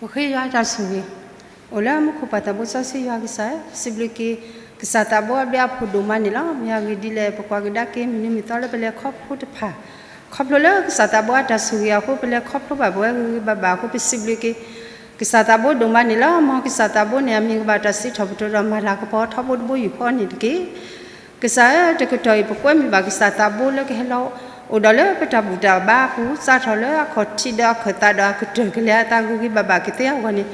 ပဃ့ယွၤတၢ်ဆိၣ်ဂ့ၤ, အိၣ်လၢမူခိၣ်ပၢ်သးဘိစီဆှံယွၤကစၢ်ဧၢ, ပစံးဘျုးက့ၤ ကစၢ်သးဘိအဘျုးအဖှိၣ်ဒိၣ်မးန့ၣ်လီၤ. မ့ၢ်အဂ့ၢ်ဒ်လဲၣ် ပကွၢ်ကဒါက့ၤ မုၢ်နံၤမုၢ်သီလၢပလဲၤခီဖျိတဖၣ်, ခီဖျိလၢကစၢ်သးဘိအတၢ်ဆိၣ်ဂ့ၤအဃိ ပလဲၤခီဖျိဘၣ်ပဝဲဂ့ၤဂ့ၤဘၣ်ဘၣ်အဃိ ပစံးဘျုးက့ၤ ကစၢ်သးဘိဒိၣ်မးန့ၣ်လီၤ. မ်ကစၢ်သးဘိန့ၣ် အမံၤကဘၣ်တၢ်စံးထီၣ်ပတြၢၤဒီးမၤလၤကပီၤထီဘိတဘိယူၢ်ဃီန့ၣ်တက့ၢ်. ကစၢ်ဧၢ, တကတီၢ်အံၤ ပကွဲမုာ်ဘၣ်ကစၢ်သးဘိလၢကဟဲလီၤအိၣ်ဒီးလၢပတၢ်ဘူၣ်တၢ်ဘါအပူၤ စးထီၣ်လၢအခီၣ်ထံးဒီးအခၢၣ်သးဒီးအကတၢၢ်ကလဲၤအသးဂ့ၤဂ့ၤဘၣ်ဘၣ်ကသ့အဂီၢ်န့ၣ်,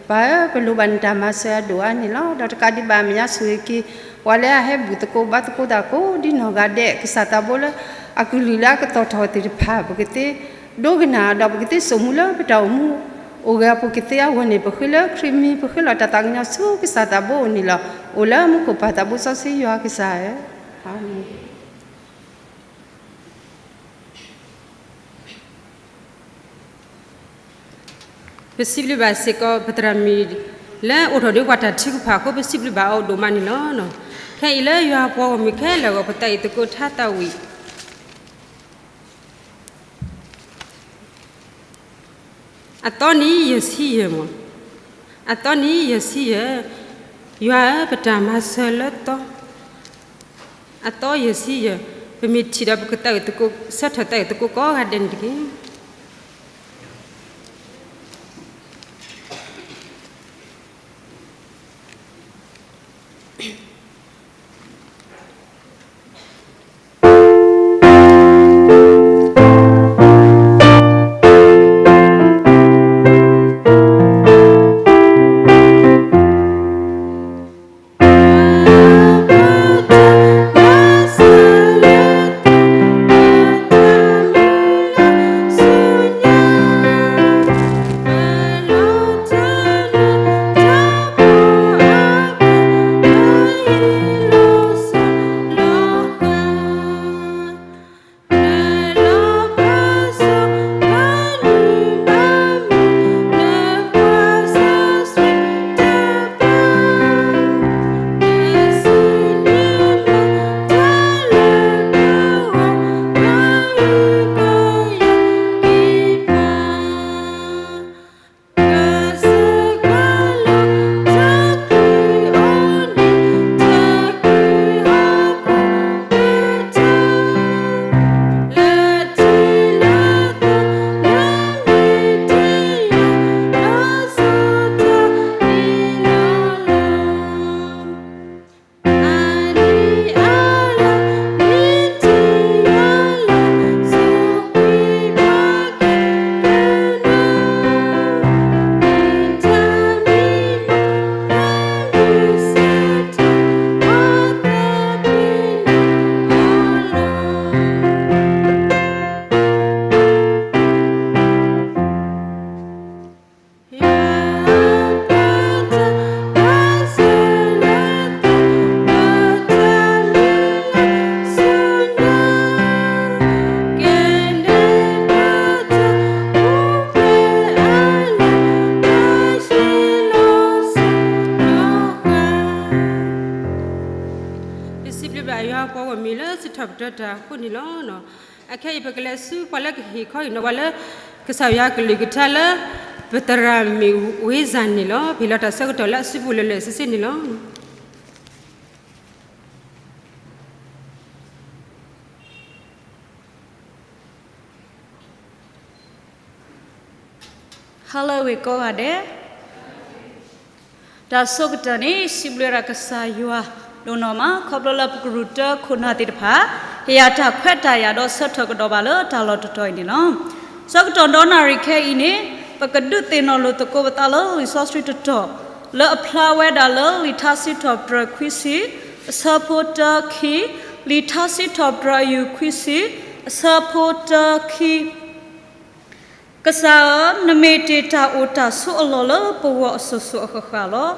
ပၢ်ဧၢ, ပလိၣ်ဘၣ်နတၢ်မၤစၢၤအဒိၣ်အါန့ၣ်လီၤ. ဒီးတကးဒံးဘၣ် မဲာ်ညါဆိၣ်ဂ့ၤက့ၤ ပှၤလၢအဟဲဘူၣ်သကိးဘါသကိးသးကိးဒ်နီၢ်ဂၤဒဲး, ကစၢ်သးဘိလၢ အကလုၢ်လၢအကတီၢ်ထီၣ်သ့ၣ်တဖၣ် ပကသ့ဒိကနၣ်ဒီး ပကသ့စိာ်မူလၢပတၢ်အိၣ်မူအိၣ်ဂဲၤအပူၤကသ့အဂီၢ်န့ၣ်, ပဃ့လၢခရံာ်မံၤ ပဃ့လီၤတၢ်သးကညီၤဆူကစၢ်သးဘိအအိၣ်န့ၣ်လီၤ. အိၣ်လၢမူခိၣ်ပၢ်သးဘိစီဆှံယွၤကစၢ်ဧၢ, အၤမ့ၣ်. ပစံးဘျုးဘၣ်စ့ၢ်ကီး ပသရၣ်မုၣ် လၢအိၣ်ထီၣ်ဒံးပှၤတၢ်ထုကဖၣ်အဃိ ပစံးဘျုးဘၣ်အီၤဒိၣ်မးန့ၣ်လီၤ. ခဲအံၤလၢယွၤပှၤဂီၢ်မုၢ်ခဲလၢာ်အဂီၢ် ပသးအံၤသကိးထါသးဝံၣ် အသီနံၤယဲၢ်ဆံယဲၢ်မး, အသီနံၤယဲၢ်ဆံယဲၢ်, ယွၤဧၢ ပတၢ်မၤစၢၤလၢသီ, အသီယဲၢ်ဆံယဲၢ်, ပမ့ၢ်ထံၣ်ဒီးပကသးအံၤသကိး ဆၢထၢၣ်သးအံၤသကိးကိးဂၤဒဲးန့ၣ်တက့ၢ်. ပစံးဘျုးဘၣ်ယွၤပှၤဂီၢ်မုၢ်လၢစံးထီၣ်ပတြၢၤတၢ်အဃိန့ၣ်လီၤ. အခဲအံၤပကလဲၤဆူပှၤလၢကဟ့ၣ်ခီဟ့ၣ်နီၤပှၤလၢ ကစၢ်ယွၤကလုၢ်ကထါလၢ ပသရၣ်မုၣ်ဝ့စၢ်န့ၣ်လီၤ. ပဟ့ၣ်လီၤတၢ်ဆၢကတီၢ်လၢအစုပူၤလၢာ်လၢာ်ဆ့ဆ့န့ၣ်လီၤ. Hello ဝ့ၢ်ကိးဂၤဒဲး, တၢ်ဆိကတၢၢ်န့ၣ် စံးဘျုးဒၣ်ကစၢ်ယွၤဒိၣ်နီၢ်မး ခီဖျိလၢပကရူၢ်တၢခိၣ်နၢ်သ့ၣ်တဖၣ် ဟ့ၣ်ယၤတၢ်ခွဲးတၢ်ယာ်ဒီးဆၢထၢၣ်ကဒီးဘၣ်လၢတၢ်လီၢ်တတီၤအံၤန့ၣ်လီၤ. ဆၢကတီၢ်ဒီနၣ်ရံၣ်ခဲအံၤန့ၣ် ပကဒုးသ့ၣ်နီၣ်လိာ်သကိးပသးလၢလံာ်စီဆှံတတီၤ လၢအဖျါဝဲဒၣ်လၢလံာ်ထါစံးထီၣ်ပတြၢၤခွံဆံ အဆၢဖိတၢခံ, လံာ်ထါစံးထီၣ်ပတြၢၤအယူၢ်ခွံဆံ အဆၢဖိတၢခံ ကစၢ်ဧၢ, နမ့ၢ်တ့ၢ်တၢ်အိၣ်တၢ်ဆိးအလီၢ်လၢပဂီၢ်အစိၤစိၤအဃၣ်ဃၣ်လီၤ.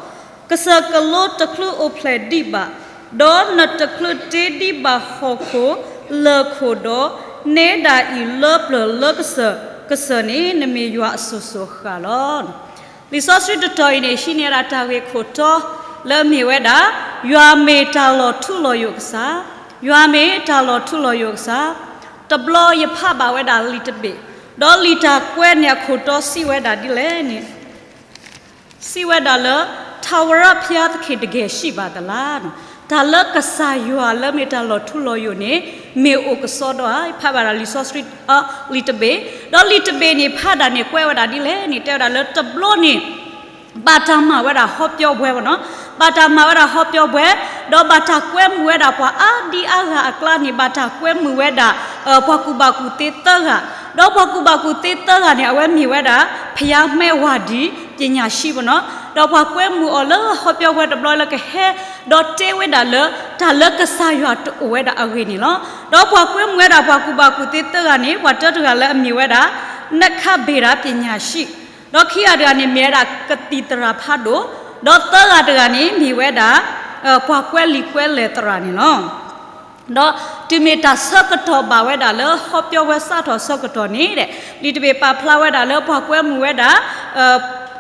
ကစၢၢ်ကလိတချုးအိၣ်ဖျဲၣ်ဒံးဘၣ်, ဒီးနတချုးတ့ဒံးဘၣ်ဟီၣ်ခိၣ်လၢၢ်ခိၣ်ဒီး, နဲဒၣ်အံၤလၢပျၢၤလၢကစၢၢ်, ကစၢၢ်န့ၣ် နမ့ၢ်ယွၤအစိၤစိၤအဃၣ်ဃၣ်လီၤ. လံာ်စီဆှံတတီၤအံၤန့ၣ် ဟံးန့ၢ်ဒၣ်တၢ်ဂ့ၢ်ခိၣ်တီ လၢအမ့ၢ်ဝဲဒၣ် ယွၤမ့ၢ်တၢ်လီၤထူလီၤယိာ်ကစၢ်, ယွၤမ့ၢ်တၢ်လီၤထူလီၤယိာ်ကစၢ်. တဘျီယဖးဘၣ်ဝဲဒၣ်လံာ်တဘ့ၣ်, ဒီးလံာ်တၢ်ကွဲးန့ၣ်အခိၣ်တီစံးဝဲဒၣ်ဒ်လဲၣ်န့ၣ် စံးဝဲဒၣ်လၢ ထးဝရၢ်ဘုရားသခင်တကယ်ရှိပါသလား, တၢ်လၢကစၢ်ယွၤလၢမ့ၢ်တၢ်လီၤထူလီၤယိာ်န့ၣ် မ့ၢ်အိၣ်ကစီဒီဧါ, ဖးဘၣ်တၢ်လံာ်စီဆှံ လံာ်တဘ့ၣ်, ဒီးလံာ်တဘ့ၣ်န့ၣ် ဖးဒၣ်န့ၣ်ကွဲးဝဲဒၣ်ဒ်လဲၣ်န့ၣ် တဲဝဲဒၣ်လၢတဘျီန့ၣ် ဘၣ်တၢ်မၤဝဲဒၣ်ဟီပၠီဝဲပနီၤ, ဘၣ်တၢ်မၤဝဲဒၣ်ဟီပၠီဝဲ, ဒီးဘၣ်တၢ်ကွဲမုာ်ဝဲဒၣ်ပှၤအါဒံအါဂၤအကျါန့ၣ် ဘၣ်တၢ်ကွဲမုာ်ဝဲဒၣ် ပှၤကူၣ်ဘၣ်ကူၣ်သ့သၢဂၤ, ဒီးပှၤကူၣ်ဘၣ်ကူၣ်သ့သၢဂၤန့ၣ် အဝဲမ့ၢ်ဝဲဒၣ် ဖယါမဲဝၤဒံ ပညာရှိပနီၤ, ဒီးပှၤကွဲမုာ်အီၤလၢဟီပၠီဝဲတဘျီလၢကဟဲ ဒီးတဲဝဲဒၣ်လၢ တၢ်လၢကစၢ်ယွၤတအိၣ်ဝဲဒၣ်အဂ့ၢ်န့ၣ်လီၤ. ဒီးပှၤကွဲမုာ်ဝဲဒၣ်ပှၤကူၣ်ဘၣ်ကူၣ်သ့သၢဂၤန့ၣ် ပှၤတၢတဂၤလၢအမ့ၢ်ဝဲဒၣ် နခၣ်ဘ့ၣ်ရၣ်ပညာရှိ, ဒီးခံဂၤတဂၤန့ၣ်မ့ၢ်ဝဲဒၣ်ကသံၣ်သရၣ်ဖးဒိၣ်, ဒီးသၢဂၤတဂၤန့ၣ်မ့ၢ်ဝဲဒၣ် ပှၤကွဲးလံာ်ကွဲးလဲၢ်သရၣ်န့ၣ်လီၤ. ဒီးတုၤမ့ၢ်တၢ်ဆၢကတီၢ်ဘၣ်ဝဲဒၣ်လၢဟီပၠီဝဲစးထီၣ်ဆၢကတီၢ်န့ၣ်ဒီး လံာ်တဘ့ၣ်ပာ်ဖျါဝဲဒၣ်လၢပှၤကွဲမုာ်ဝဲဒၣ်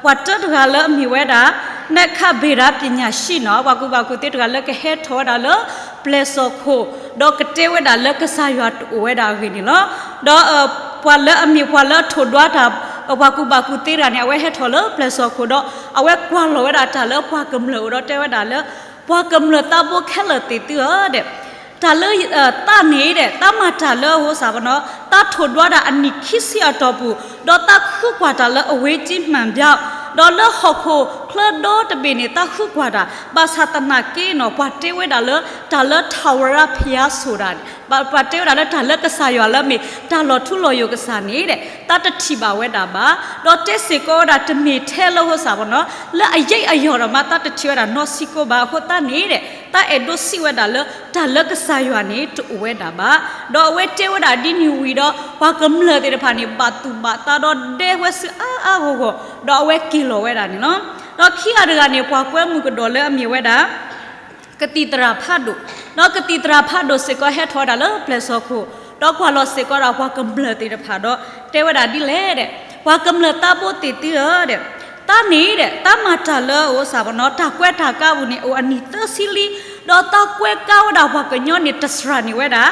ပှၤတၢတဂၤလၢအမ့ၢ်ဝဲဒၣ် နခၣ်ဘ့ၣ်ရၣ်ပညာရှိနီၤ, ပှၤကူၣ်ဘၣ်ကူၣ်သ့တဂၤလၢကဟဲထီၣ်ဝဲဒၣ်လၢပျဲၢ်စီၣ်ခိၣ်, ဒီးကတဲဝဲဒၣ်လၢကစၢ်ယွၤတအိၣ်ဝဲဒၣ်အဂ့ၢ်န့ၣ်လီၤ. ဒီးပှၤလၢအမ့ၢ်ပှၤလၢအထိၣ်ဒွးတၢ် ပှၤကူၣ်ဘၣ်ကူၣ်သ့တဂၤန့ၣ် အဝဲဟဲထီၣ်လၢပျဲၢ်စီၣ်ခိၣ်ဒီး အဝဲကွၢ်လီၤဝဲဒၣ်တၢ်လၢပှၤကမျၢၢ်အအိၣ်ဒီးတဲဝဲဒၣ်လၢ ပှၤကမျၢၢ်သးဘိခဲလၢာ်သ့ၣ်သုဧၢဒီး တၢ်လၢ သးန့ၣ်ဒီး သးမၤတၢ်လၢအဟိစၢ်ပနီၤ သးထိၣ်ဒွးဒၣ်အနံၣ်ခံဆံအတီၢ်ပူၤ, ဒီးသးဃုကွၢ်တၢ်လၢအဝ့ကံမၣ်ဘၠီ, ဒီးလၢဟီၣ်ခိၣ်ချၢဒီတဘ့ၣ်န့ၣ် သးဃုကွၢ်တၢ်, ဘၣ်ဆၣ်သနာ်က့နီၤ ပှၤတဲဝဲဒၣ်လၢ တၢ်လၢထးဝရၢ်ဘုရားဆိုတာန့ၣ် ပှၤတဲဝဲဒၣ်လၢတၢ်လၢကစၢ်ယွၤလၢမ့ၢ် တၢ်လီၤထူလီၤယိာ်ကစၢ်န့ၣ်ဒီး သးတထံၣ်ဘၣ်ဝဲဒၣ်ဘၣ်, ဒီးတဲစ့ၢ်ကီးဝဲဒၣ်တမ့ၢ်ထဲလၢဟိစၢ်ပနီၤ လၢအယံာ်အယီၢ်ဒီးမး သးတထံၣ်ဝဲဒၣ်နီတဆံကိးဘၣ်အဃိသတးန့ၣ်ဒီး သးအဲၣ်ဒိးစံးဝဲဒၣ်လၢ တၢ်လၢကစၢ်ယွၤန့ၣ်တအိၣ်ဝဲဒၣ်ဘၣ်. ဒီးအဝဲတဲဝဲဒၣ်ဒ်န့ၣ်ဝံၤဒီး ပှၤကမျၢၢ်သ့ၣ်တဖၣ်န့ၣ် ဘၣ်သူၣ်ဘၣ်သးဒီးဒဲဝဲဆူအါအါဂီၢ်ဂီၢ် ဒီးအဝဲက့ၤလီၤဝဲဒၣ်န့ၣ်လီၤ. ဒီးခံဂၤတဂၤန့ၣ် ပှၤကွဲမုာ်ကဒီးလၢအမ့ၢ်ဝဲဒၣ် ကသံၣ်သရၣ်ဖးဒိၣ်, ဒီးကသံၣ်သရၣ်ဖးဒိၣ်စ့ၢ်ကီးဟဲထီၣ်ဝဲဒၣ်လၢပျဲၢ်စီၣ်ခိၣ်, ဒီးကွၢ်လီၤစ့ၢ်ကီးဒၣ်ပှၤကမျၢၢ်သ့ၣ်တဖၣ်ဒီး တဲဝဲဒၣ်ဒ်လဲၣ်ဒီး ပှၤကမျၢၢ်သးဘိသ့ၣ်သုဧၢဒီး သးန့ၣ်ဒီး သးမၤတၢ်လၢအဟိစၢ်ပနီၤ တၢ်ကွဲးတၢ်ကါပူၤန့ၣ် အိၣ်အနံၣ်သၢဆံလံ, ဒီးသးကွဲးကါဝဲဒၣ်ပှၤကညီန့ၣ် တစှၤန့ၢ်ဝဲဒၣ်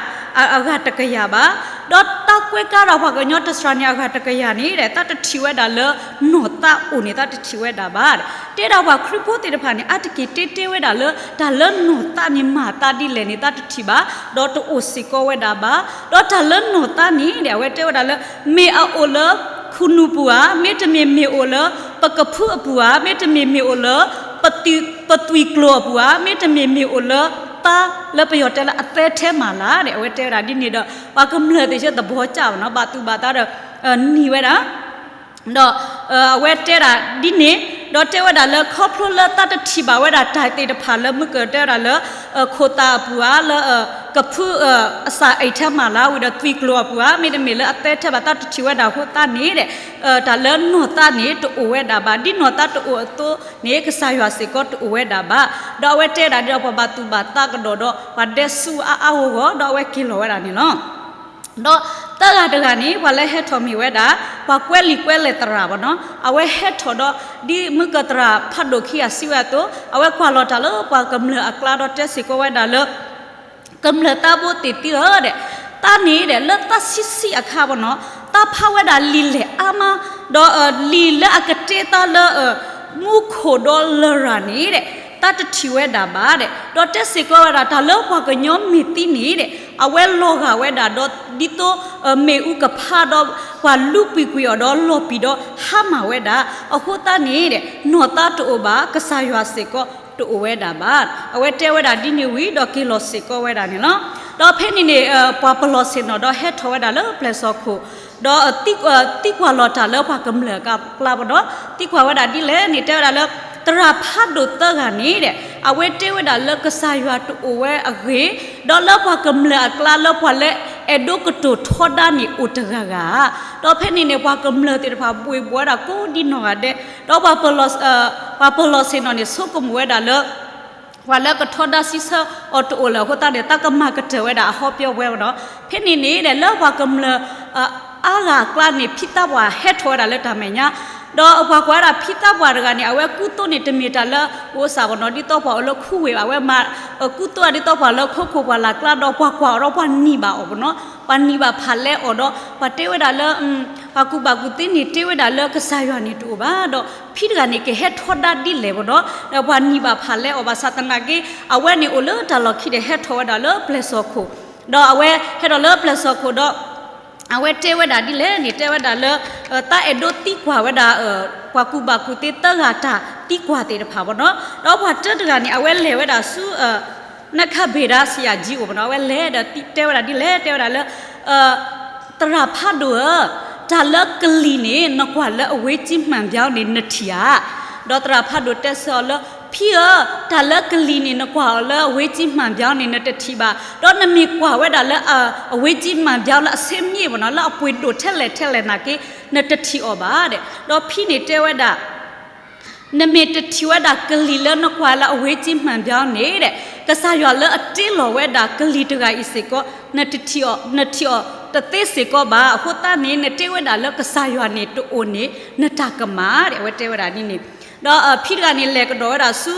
အဂၤတကယၤဘၣ်. ဒီးသးကွဲးကါဒၣ်ပှၤကညီတစှၤန့ၢ်အဂၤတကယၤန့ၣ်ဒီး သးတထံၣ်ဝဲဒၣ်လၢ နီၢ်သးအိၣ်န့ၣ် သးတထံၣ်ဝဲဒၣ်ဘၣ်. တဲဒၣ်ပှၤခရံာ်ဖိသ့ၣ်တဖၣ်န့ၣ် အါတက့ၢ်တဲတဲဝဲဒၣ်လၢ တၢ်လၢနီၢ်သးန့ၣ်မၤသးဒ်လဲၣ်န့ၣ် သးတထံၣ်ဘၣ်, ဒီးတအိၣ်စ့ၢ်ကီးဝဲဒၣ်ဘၣ်. ဒီးတၢ်လၢနီၢ်သးန့ၣ်ဒီး အဝဲတဲဝဲဒၣ်လၢ မ့ၢ်အအိၣ်လၢ ခူၣ်နူာ်ပူၤဧါ, မ့တမ့ၢ်မ့ၢ်အိၣ်လၢ ပကဖုအပူၤဧါ, မ့တမ့ၢ်မ့ၢ်အိၣ်လၢ ပသွံၣ်ကျိၤအပူၤဧါ, မ့တမ့ၢ်မ့ၢ်အိၣ်လၢသးလၢပယီၤတဲလၢအသဲထဲမၤလၤဒီး အဝဲတဲဝဲဒၣ်ဒ်န့ၣ်ဒီး ပှၤကမျၢၢ်သ့ၣ်တဖၣ်သးဘိကၢ်ပနီၤ ဘၣ်သူၣ်ဘၣ်သးဒီး နံၤဝဲဒၣ် ဒီးအဝဲတဲဒၣ်ဒ်န့ၣ် ဒီးတဲဝဲဒၣ်လၢခီဖျိလၢသးတထံၣ်ဘၣ်ဝဲဒၣ်တၢ်သ့ၣ်တဖၣ်လၢမုၢ်ကတဲဝဲဒၣ်လၢ ခိၣ်သၣ်အပူၤဧါ, လၢ ကဖု အစၢ်အံးထဲမၤလၤဝံၤဒီးသွံၣ်ကျိၤအပူၤဧါ, မ့တမ့ၢ်လၢအသဲထဲဘၣ် သးတထံၣ်ဝဲဒၣ်အဃိသတးန့ၣ်ဒီး တၢ်လၢနီၢ်သးန့ၣ်တအိၣ်ဝဲဒၣ်ဘၣ်. ဒ်နီၢ်သးတအိၣ်အသိးန့ၣ် ကစၢ်ယွၤစ့ၢ်ကီးတအိၣ်ဝဲဒၣ်ဘၣ်. ဒီးအဝဲတဲဒၣ်ဒ်ဒီးပှၤဘၣ်သူၣ်ဘၣ်သးကဒီးဒီး ပှၤဒဲဆူအါအါဂီၢ်ဂီၢ် ဒီးအဝဲက့ၤလီၤဝဲဒၣ်န့ၣ်လီၤ. ဒီးသၢဂၤတဂၤန့ၣ် ပှၤလၢဟဲထီၣ်မ့ၢ်ဝဲဒၣ် ပှၤကွဲးလံာ်ကွဲးလဲၢ်သရၣ်ပနီၤ, အဝဲဟဲထီၣ်ဒီး ဒ်မုၢ်ကသရၣ်ဖးဒိၣ်ခံဂၤစံးဝဲအသိး အဝဲကွၢ်လီၤတၢ်လၢပှၤကမျၢၢ်အကျါဒီးတဲစ့ၢ်ကီးဝဲဒၣ်လၢ ကမျၢၢ်သးဘိသ့ၣ်သုဧၢဒီး သးန့ၣ်ဒီး လၢသးဆံးဆံးအခါပနီၤ သးဖးဝဲဒၣ်လံာ်လဲၢ်အါမး, ဒီးလံာ်လၢအကတဲသးလၢ မူခိၣ်ဒီးလရာ်န့ၣ်ဒီး သးတထံၣ်ဝဲဒၣ်ဘၣ်ဒီး ဒီးတဲစ့ၢ်ကီးဝဲဒၣ် တၢ်လၢပှၤကညီမ့ၢ်သံန့ၣ်ဒီး အဝဲလီၤဂာ်ဝဲဒၣ်ဒီး ဒ်သိး မ့ၣ်အူကဖးဒီး ပှၤလူပံာ်ကွံာ်အီၤဒီးလီၤပံာ်ဒီးဟါမၢ်ဝဲဒၣ်. အဃိသတးန့ၣ်ဒီး နီၢ်သးတအိၣ်ဘၣ် ကစၢ်ယွၤစ့ၢ်ကီးတအိၣ်ဝဲဒၣ်ဘၣ်. အဝဲတဲဝဲဒၣ်ဒ်န့ၣ်ဝံၤဒီးက့ၤလီၤစ့ၢ်ကီးဝဲဒၣ်န့ၣ်လီၤ. ဒီးဖဲန့ၣ်န့ၣ် ပှၤပလီၢ်ဆ့ၣ်နီၤဒီးဟဲထီၣ်ဝဲဒၣ်လၢပျဲၢ်စီၤခိၣ် ဒီး သံကွၢ်လီၤတၢ်လၢပှၤကမျၢၢ်အကျါပနီၤ, သံကွၢ်ဝဲဒၣ်ဒ်လဲၣ်န့ၣ် တဲဝဲဒၣ်လၢ သရၣ်ဖးဒိၣ်သၢဂၤန့ၣ်ဒီး အဝဲတဲဝဲဒၣ်လၢကစၢ်ယွၤတအိၣ်ဝဲအဂ့ၢ်, ဒီးလၢပှၤကမျၢၢ်အကျါလၢပှၤလၢအဲၣ်ဒိးကတိၤထီဒါန့ၣ်အိၣ်တဂၤဂၤဧါ. ဒီးဖဲန့ၣ်န့ၣ် ပှၤကမျၢၢ်သ့ၣ်တဖၣ်ဘှ့ၣ်ဘှီဝဲဒၣ်ကိးဒံနီၢ်ဂၤဒဲး, ဒီးပှၤ ပှၤပလီၢ်ဆ့ၣ်နီၤန့ၣ် ဆိကမိၣ်ဝဲဒၣ်လၢ ပှၤလၢကထီဒါစံးဆၢအီၤတအိၣ်လၢၤအဃိသတးန့ၣ် သးကမၤကတၢၢ်ဝဲဒၣ်အဟီပၠီဝဲပနီၤ. ဖဲန့ၣ်န့ၣ်ဒီး လၢပှၤကမျၢၢ် အါဂၤအကျါန့ၣ် ဖံသးပှၢ်ဟဲထီၣ်ဝဲဒၣ်လၢတၢ်မဲာ်ညါ, ဒီးပှၤကွၢ်ဝဲဒၣ်ဖံသးပှၢ်တဂၤန့ၣ် အဝဲကူသိးန့ၣ် တမ့ၢ်တၢ်လၢ အိၣ်စၢ်ပနီၤ ဒ်သိးပှၤအိၣ်လၢခူဝ့ၢ်ဘၣ်, အဝဲမၤ ကူသိးဒ်သိးပှၤလၢခိခိၣ်ပှၢ်လၢ်ကျါ ဒီးပှၤကွၢ်အီၤဒီးပှၤနံၤဘၣ်အီၤပနီၤ, ပှၤနံၤဘၣ်ဖးလဲအီၤဒီး ပှၤတဲဝဲဒၣ်လၢ ပှၤကူၣ်ဘၣ်ကူၣ်သ့န့ၣ် တဲဝဲဒၣ်လၢကစၢ်ယွၤန့ၣ်တအိၣ်ဘၣ်, ဒီးဖံတဂၤန့ၣ် ကဟဲထီဒါဒ်လဲၣ်ဘၣ်နီၤ, ဒီးပှၤနံၤဘၣ်ဖးလဲအီၤဘၣ်ဆၣ်သနာ်က့ အဝဲန့ၣ်အိၣ်လၢတၢ်လီၢ်ခံဒီး ဟဲထီၣ်ဝဲဒၣ်လၢပျဲၢ်စီၣ်ခိၣ်, ဒီးအဝဲဟဲထီၣ်လၢပျဲၢ်စီၣ်ခိၣ်ဒီး အဝဲတဲဝဲဒၣ်ဒ်လဲၣ်န့ၣ် တဲဝဲဒၣ်လၢ တၢ်အဲၣ်ဒိးသံကွၢ်ဝဲဒၣ် ပှၤကူၣ်ဘၣ်ကူၣ်သ့သၢဂၤတၢ်သံကွၢ်သ့ၣ်တဖၣ်ဘၣ်နီၤ, ဒီးပှၤတၢတဂၤန့ၣ် အဝဲလဲၤဝဲဒၣ်ဆူ နခၢၣ်ဘ့ၣ်ဒၣ်ဆံယၣ်ကၠံအိၣ်ဘၣ်နီၤ, အဝဲလဲၤဒီးတဲဝဲဒၣ်ဒ်လဲၣ် တဲဝဲဒၣ်လၢ သရၣ်ဖးဒိၣ်ဧၢ, တၢ်လၢကလံၤန့ၣ် နကွၢ်လၢအဝ့ကၠံမှၣ်ဘၠီန့ၣ် နထံၣ်ဧါ. ဒီးသရၣ်ဖးဒိၣ်တဲဆၢအီၤလၢ ဖံဧၢ, တၢ်လၢကလံၤန့ၣ် နကွၢ်အီၤလၢအဝ့ကၠံမှၣ်ဘၠီန့ၣ် နတထံၣ်ဘၣ်, ဒီးနမ့ၢ်ကွၢ်ဝဲဒၣ်လၢ အဝ့ကၠံမှၣ်ဘၠီလၢအဆ့မ့ၢ်ဘၣ်နီၤ လၢအပှ့ၤဒိၣ်ထဲလဲၣ်ထဲလဲၣ်နာ်က့ နတထံၣ်အီၤဘၣ်ဒီး ဒီးဖံန့ၣ်တဲဝဲဒၣ် နမ့ၢ်တထံၣ်ဝဲဒၣ်ကလံၤလၢနကွၢ်လၢအဝ့ကၠံမှၣ်ဘၠီန့ၣ်ဒီး ကစၢ်ယွၤလၢအတ့လီၤဝဲဒၣ်ကလံၤတဂၤအံၤစ့ၢ်ကီး နတထံၣ်အီၤ, နထံၣ်အီၤတသ့စ့ၢ်ကီးဘၣ်. အဃိသတးန့ၣ် နတဲဝဲဒၣ်လၢကစၢ်ယွၤန့ၣ်တအိၣ်န့ၣ် နတၢ်ကမၣ်ဒီး အဝဲတဲဝဲဒၣ်ဒ်န့ၣ်, ဒီးဖံတဂၤန့ၣ် လဲၤကဒီးဝဲဒၣ်ဆူ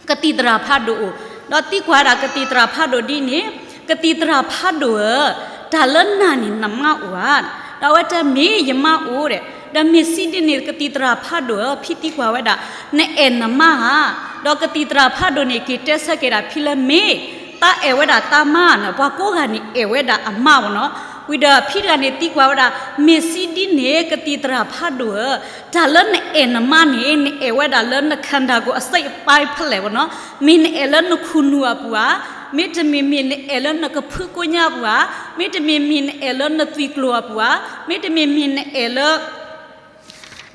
ကသံၣ်သရၣ်ဖးဒိၣ်အိၣ်, ဒီးသံကွၢ်ဝဲဒၣ်ကသံၣ်သရၣ်ဖးဒိၣ်ဒ်န့ၣ်, ကသံၣ်သရၣ်ဖးဒိၣ်ဧၢ, တၢ်လၢနၤန့ၣ်နမါအိၣ်ဧါ. ဒီးအဝဲတဲမ့ၢ်ယမါအိၣ်ဒီး, ဒီးမ့ၢ်စံးဒ်န့ၣ် ကသံၣ်သရၣ်ဖးဒိၣ်ဧၢ, ဖံသံကွၢ်ဝဲဒၣ် နအဲၣ်နမါဧါ. ဒီးကသံၣ်သရၣ်ဖးဒိၣ်န့ၣ် က့ၤတဲဆၢက့ၤဒၣ်ဖံလၢမ့ၢ် သးအဲၣ်ဝဲဒၣ်သးမါန့ၣ်, ပှၤကိးဂၤန့ၣ်အဲၣ်ဝဲဒၣ်အမါဘၣ်နီၤ. ဝံၤဒီးဖံတဂၤန့ၣ်သံကွၢ်ဝဲဒၣ် မ့ၢ်စံးဒ်န့ၣ် ကသံၣ်သရၣ်ဖးဒိၣ်ဧၢ, တၢ်လၢနအဲၣ်နမါန့ၣ် နအဲၣ်ဝဲဒၣ်လၢန ခန္ဓာကိုယ် အစိတ်အပိုင်းဖဲလဲၣ်ဘၣ်နီၤ. မ့ၢ်နအဲၣ်လၢနခူၣ်နူာ်အပူၤဧါ, မ့တမ့ၢ်မ့ၢ်နအဲၣ်လၢနကဖုကိညါအပူၤဧါ, မ့တမ့ၢ်မ့ၢ်နအဲၣ်လၢနသွံၣ်ကျိၤအပူၤဧါ, မ့တမ့ၢ်မ့ၢ်နအဲၣ်လၢ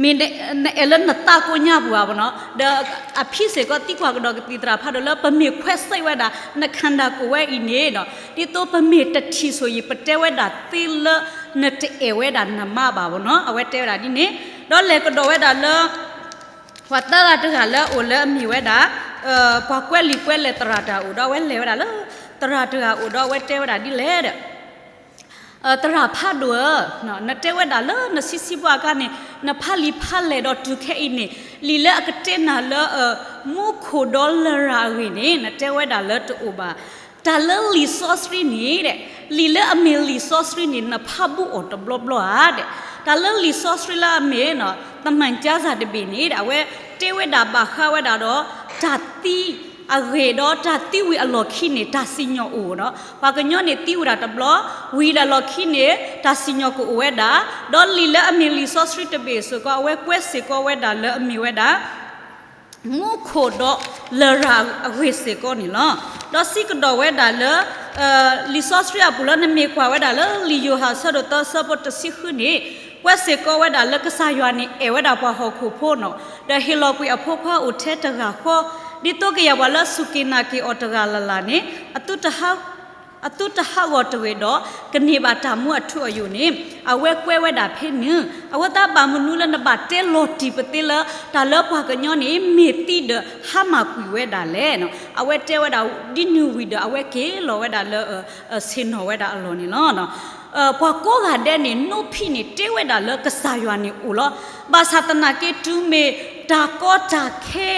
မ့ၢ်နအဲၣ်လၢနသးကိညါပူၤဧါဘၣ်နီၤ. ဒီးအဖံစ့ၢ်ကီးသံကွၢ်ကဒီးကသံၣ်သရၣ်ဖးဒိၣ်လၢ ပမ့ၢ်ခွဲစိတ်ဝဲဒၣ် န ခန္ဓာကိုယ် ဝဲအံၤန့ၣ်ဒီး ဒ်သိးပမ့ၢ်တထံၣ်ဆိၣ်ယံၤ ပတဲဝဲဒၣ်သ့လၢ နတအဲၣ်ဝဲဒၣ်နမါဘၣ်ဘၣ်နီၤ. အဝဲတဲဝဲဒၣ်ဒ်န့ၣ်, ဒီးလဲၤကဒီးဝဲဒၣ်လၢ ပှၤသၢဂၤတဂၤလၢအအိၣ်လၢအမ့ၢ်ဝဲဒၣ် ပှၤကွဲးလံာ်ကွဲးလဲၢ်သရၣ်တဂၤအိၣ်ဒီး အဝဲလဲၤဝဲဒၣ်လၢ သရၣ်တဂၤအိၣ်ဒီး အဝဲတဲဝဲဒၣ်ဒ်လဲၣ်ဒီး သရၣ်ဖးဒိၣ်ဧၢ, နတဲဝဲဒၣ်လၢနဆံးဆံးဘၣ်အခါန့ၣ် နဖးလံာ်ဖးလဲၢ်ဒီးတုၤခဲအံၤန့ၣ် လံာ်လၢအကတဲနၤလၢ မူခိၣ်ဒီးလရာ်အဂ့ၢ်န့ၣ် နတဲဝဲဒၣ်လၢတအိၣ်ဘၣ်. တၢ်လၢလံာ်စီဆှံန့ၣ်ဒီး လံာ်လၢအမ့ၢ်လံာ်စီဆှံန့ၣ် နဖးဘူးအီၤတဘျီဘျီဧါဒီး တၢ်လၢလံာ်စီဆှံလၢအမ့ၢ် သမ္မာကျမ်းစာ တဘ့ၣ်န့ၣ်ဒီး အဝဲတဲဝဲဒၣ်ဘၣ်ဃးဝဲဒၣ်ဒီး တၢ်သံအဂ့ၢ်ဒီး တၢ်သံဝံၤအလီၢ်ခံန့ၣ် တၢ်စံၣ်ညီၣ်အိၣ်ဒီး ပှၤကညီန့ၣ်သံဝဲဒၣ်တဘျီ ဝံၤဒီးလီၢ်ခံန့ၣ် တၢ်စံၣ်ညီၣ်ကအိၣ်ဝဲဒၣ်, ဒီးလံာ်လၢအမ့ၢ်လံာ်စီဆှံတဘ့ၣ်စ့ၢ်ကီး အဝဲကွဲးစ့ၢ်ကီးဝဲဒၣ်လၢအမ့ၢ်ဝဲဒၣ် မူခိၣ်ဒီးလရာ်အဂ့ၢ်စ့ၢ်ကီးန့ၣ်လီၤ. ဒီးစံးကဒီးဝဲဒၣ်လၢ လံာ်စီဆှံအပူၤလၢနမ့ၢ်ကွၢ်ဝဲဒၣ်လၢ လံာ်ယိၤဟၣ်အဆၢဒိၣ်သၢအဆၢဖိတဆံဃုန့ၣ် ကွဲးစ့ၢ်ကီးဝဲဒၣ်လၢကစၢ်ယွၤန့ၣ်အဲၣ်ဝဲဒၣ်ပှၤဟီၣ်ခိၣ်ဖိနီၤ, ဒီးဟ့ၣ်လီၤကွံာ်အဖိခွါအိၣ်ထဲတဂၤဃီ, ဒ်သိးကယၤပှၤလၢစူၢ်က့ၤနာ်က့ၤအီၤတဂၤလၢ်လၢ်န့ၣ် အသုတဟးဂီၤတဂ့ၤဒီး ကန့ၢ်ဘၣ်တၢ်မူအထူအယိာ်န့ၣ် အဝဲကွဲးဝဲဒၣ်ဖဲန့ၣ်. အဃိသတးဘၣ်မနုၤလၢနဘၣ်တဲလီၤတံၢ်ပသ့လၢ တၢ်လၢပှၤကညီန့ၣ် မ့ၢ်သံဒီးဟါမၢ်ကွံာ်ဝဲဒၣ်လဲၣ်. အဝဲတဲဝဲဒၣ်ဒ်န့ၣ်ဝံၤဒီး အဝဲက့ၤလီၤဝဲဒၣ်လၢ ဆ့ၣ်နီၤဝဲဒၣ်အလီၢ်န့ၣ်လီၤ. ပှၤကိးဂၤဒဲးန့ၣ် နိဖံန့ၣ် တဲဝဲဒၣ်လၢကစၢ်ယွၤန့ၣ်အိၣ်လီၤ. ဘၣ်ဆၣ်သနာ်က့တုၤမ့ၢ်တၢ်ကီတၢ်ခဲ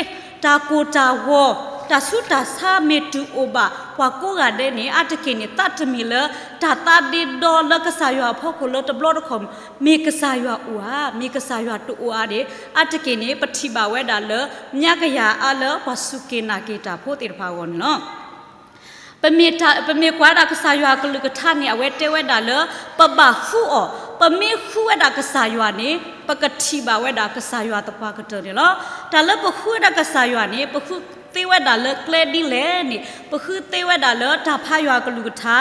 တၢ်ကိၢ်တၢ်ဂီၤ တၢ်ဆူးတၢ်ဆါမ့ၢ်တုၤအိၣ်ဘၣ် ပှၤကိးဂၤဒဲးန့ၣ် အါတက့ၢ်န့ၣ် သးတမံၤလၢ တၢ်သးဒ့ဒီလၢကစၢ်ယွၤအဖီခိၣ်လၢတဘျီတခီၣ် မ့ၢ်ကစၢ်ယွၤအိၣ်ဧါ, မ့ၢ်ကစၢ်ယွၤတအိၣ်ဧါဒီး အါတက့ၢ်န့ၣ် ပထံၣ်ဘၣ်ဝဲဒၣ်လၢ ညါကယၤအါလၢပှၤစူၢ်က့ၤနာ်က့ၤတၢ်ဖိသ့ၣ်တဖၣ်အဂီၢ်န့ၣ်လီၤ. ပမ့ၢ်တၢ်, ပမ့ၢ်ကွၢ်ဒၣ်ကစၢ်ယွၤအကလုၢ်ကထါန့ၣ် အဝဲတဲဝဲဒၣ်လၢ ပဘၣ်ဃုအီၤ, ပမ့ၢ်ဃုဝဲဒၣ်ကစၢ်ယွၤန့ၣ် ပကထံၣ်ဘၣ်ဝဲဒၣ်ကစၢ်ယွၤသပှၢ်ကတၢၢ်န့ၣ်လီၤ. တၢ်လၢပဃုဝဲဒၣ်ကစၢ်ယွၤန့ၣ် ပဃုသ့ဝဲဒၣ်လၢကျဲဒ်လဲၣ်န့ၣ် ပဃုသ့ဝဲဒၣ်လၢတၢ်ဖးယွၤအကလုၢ်ကထါ,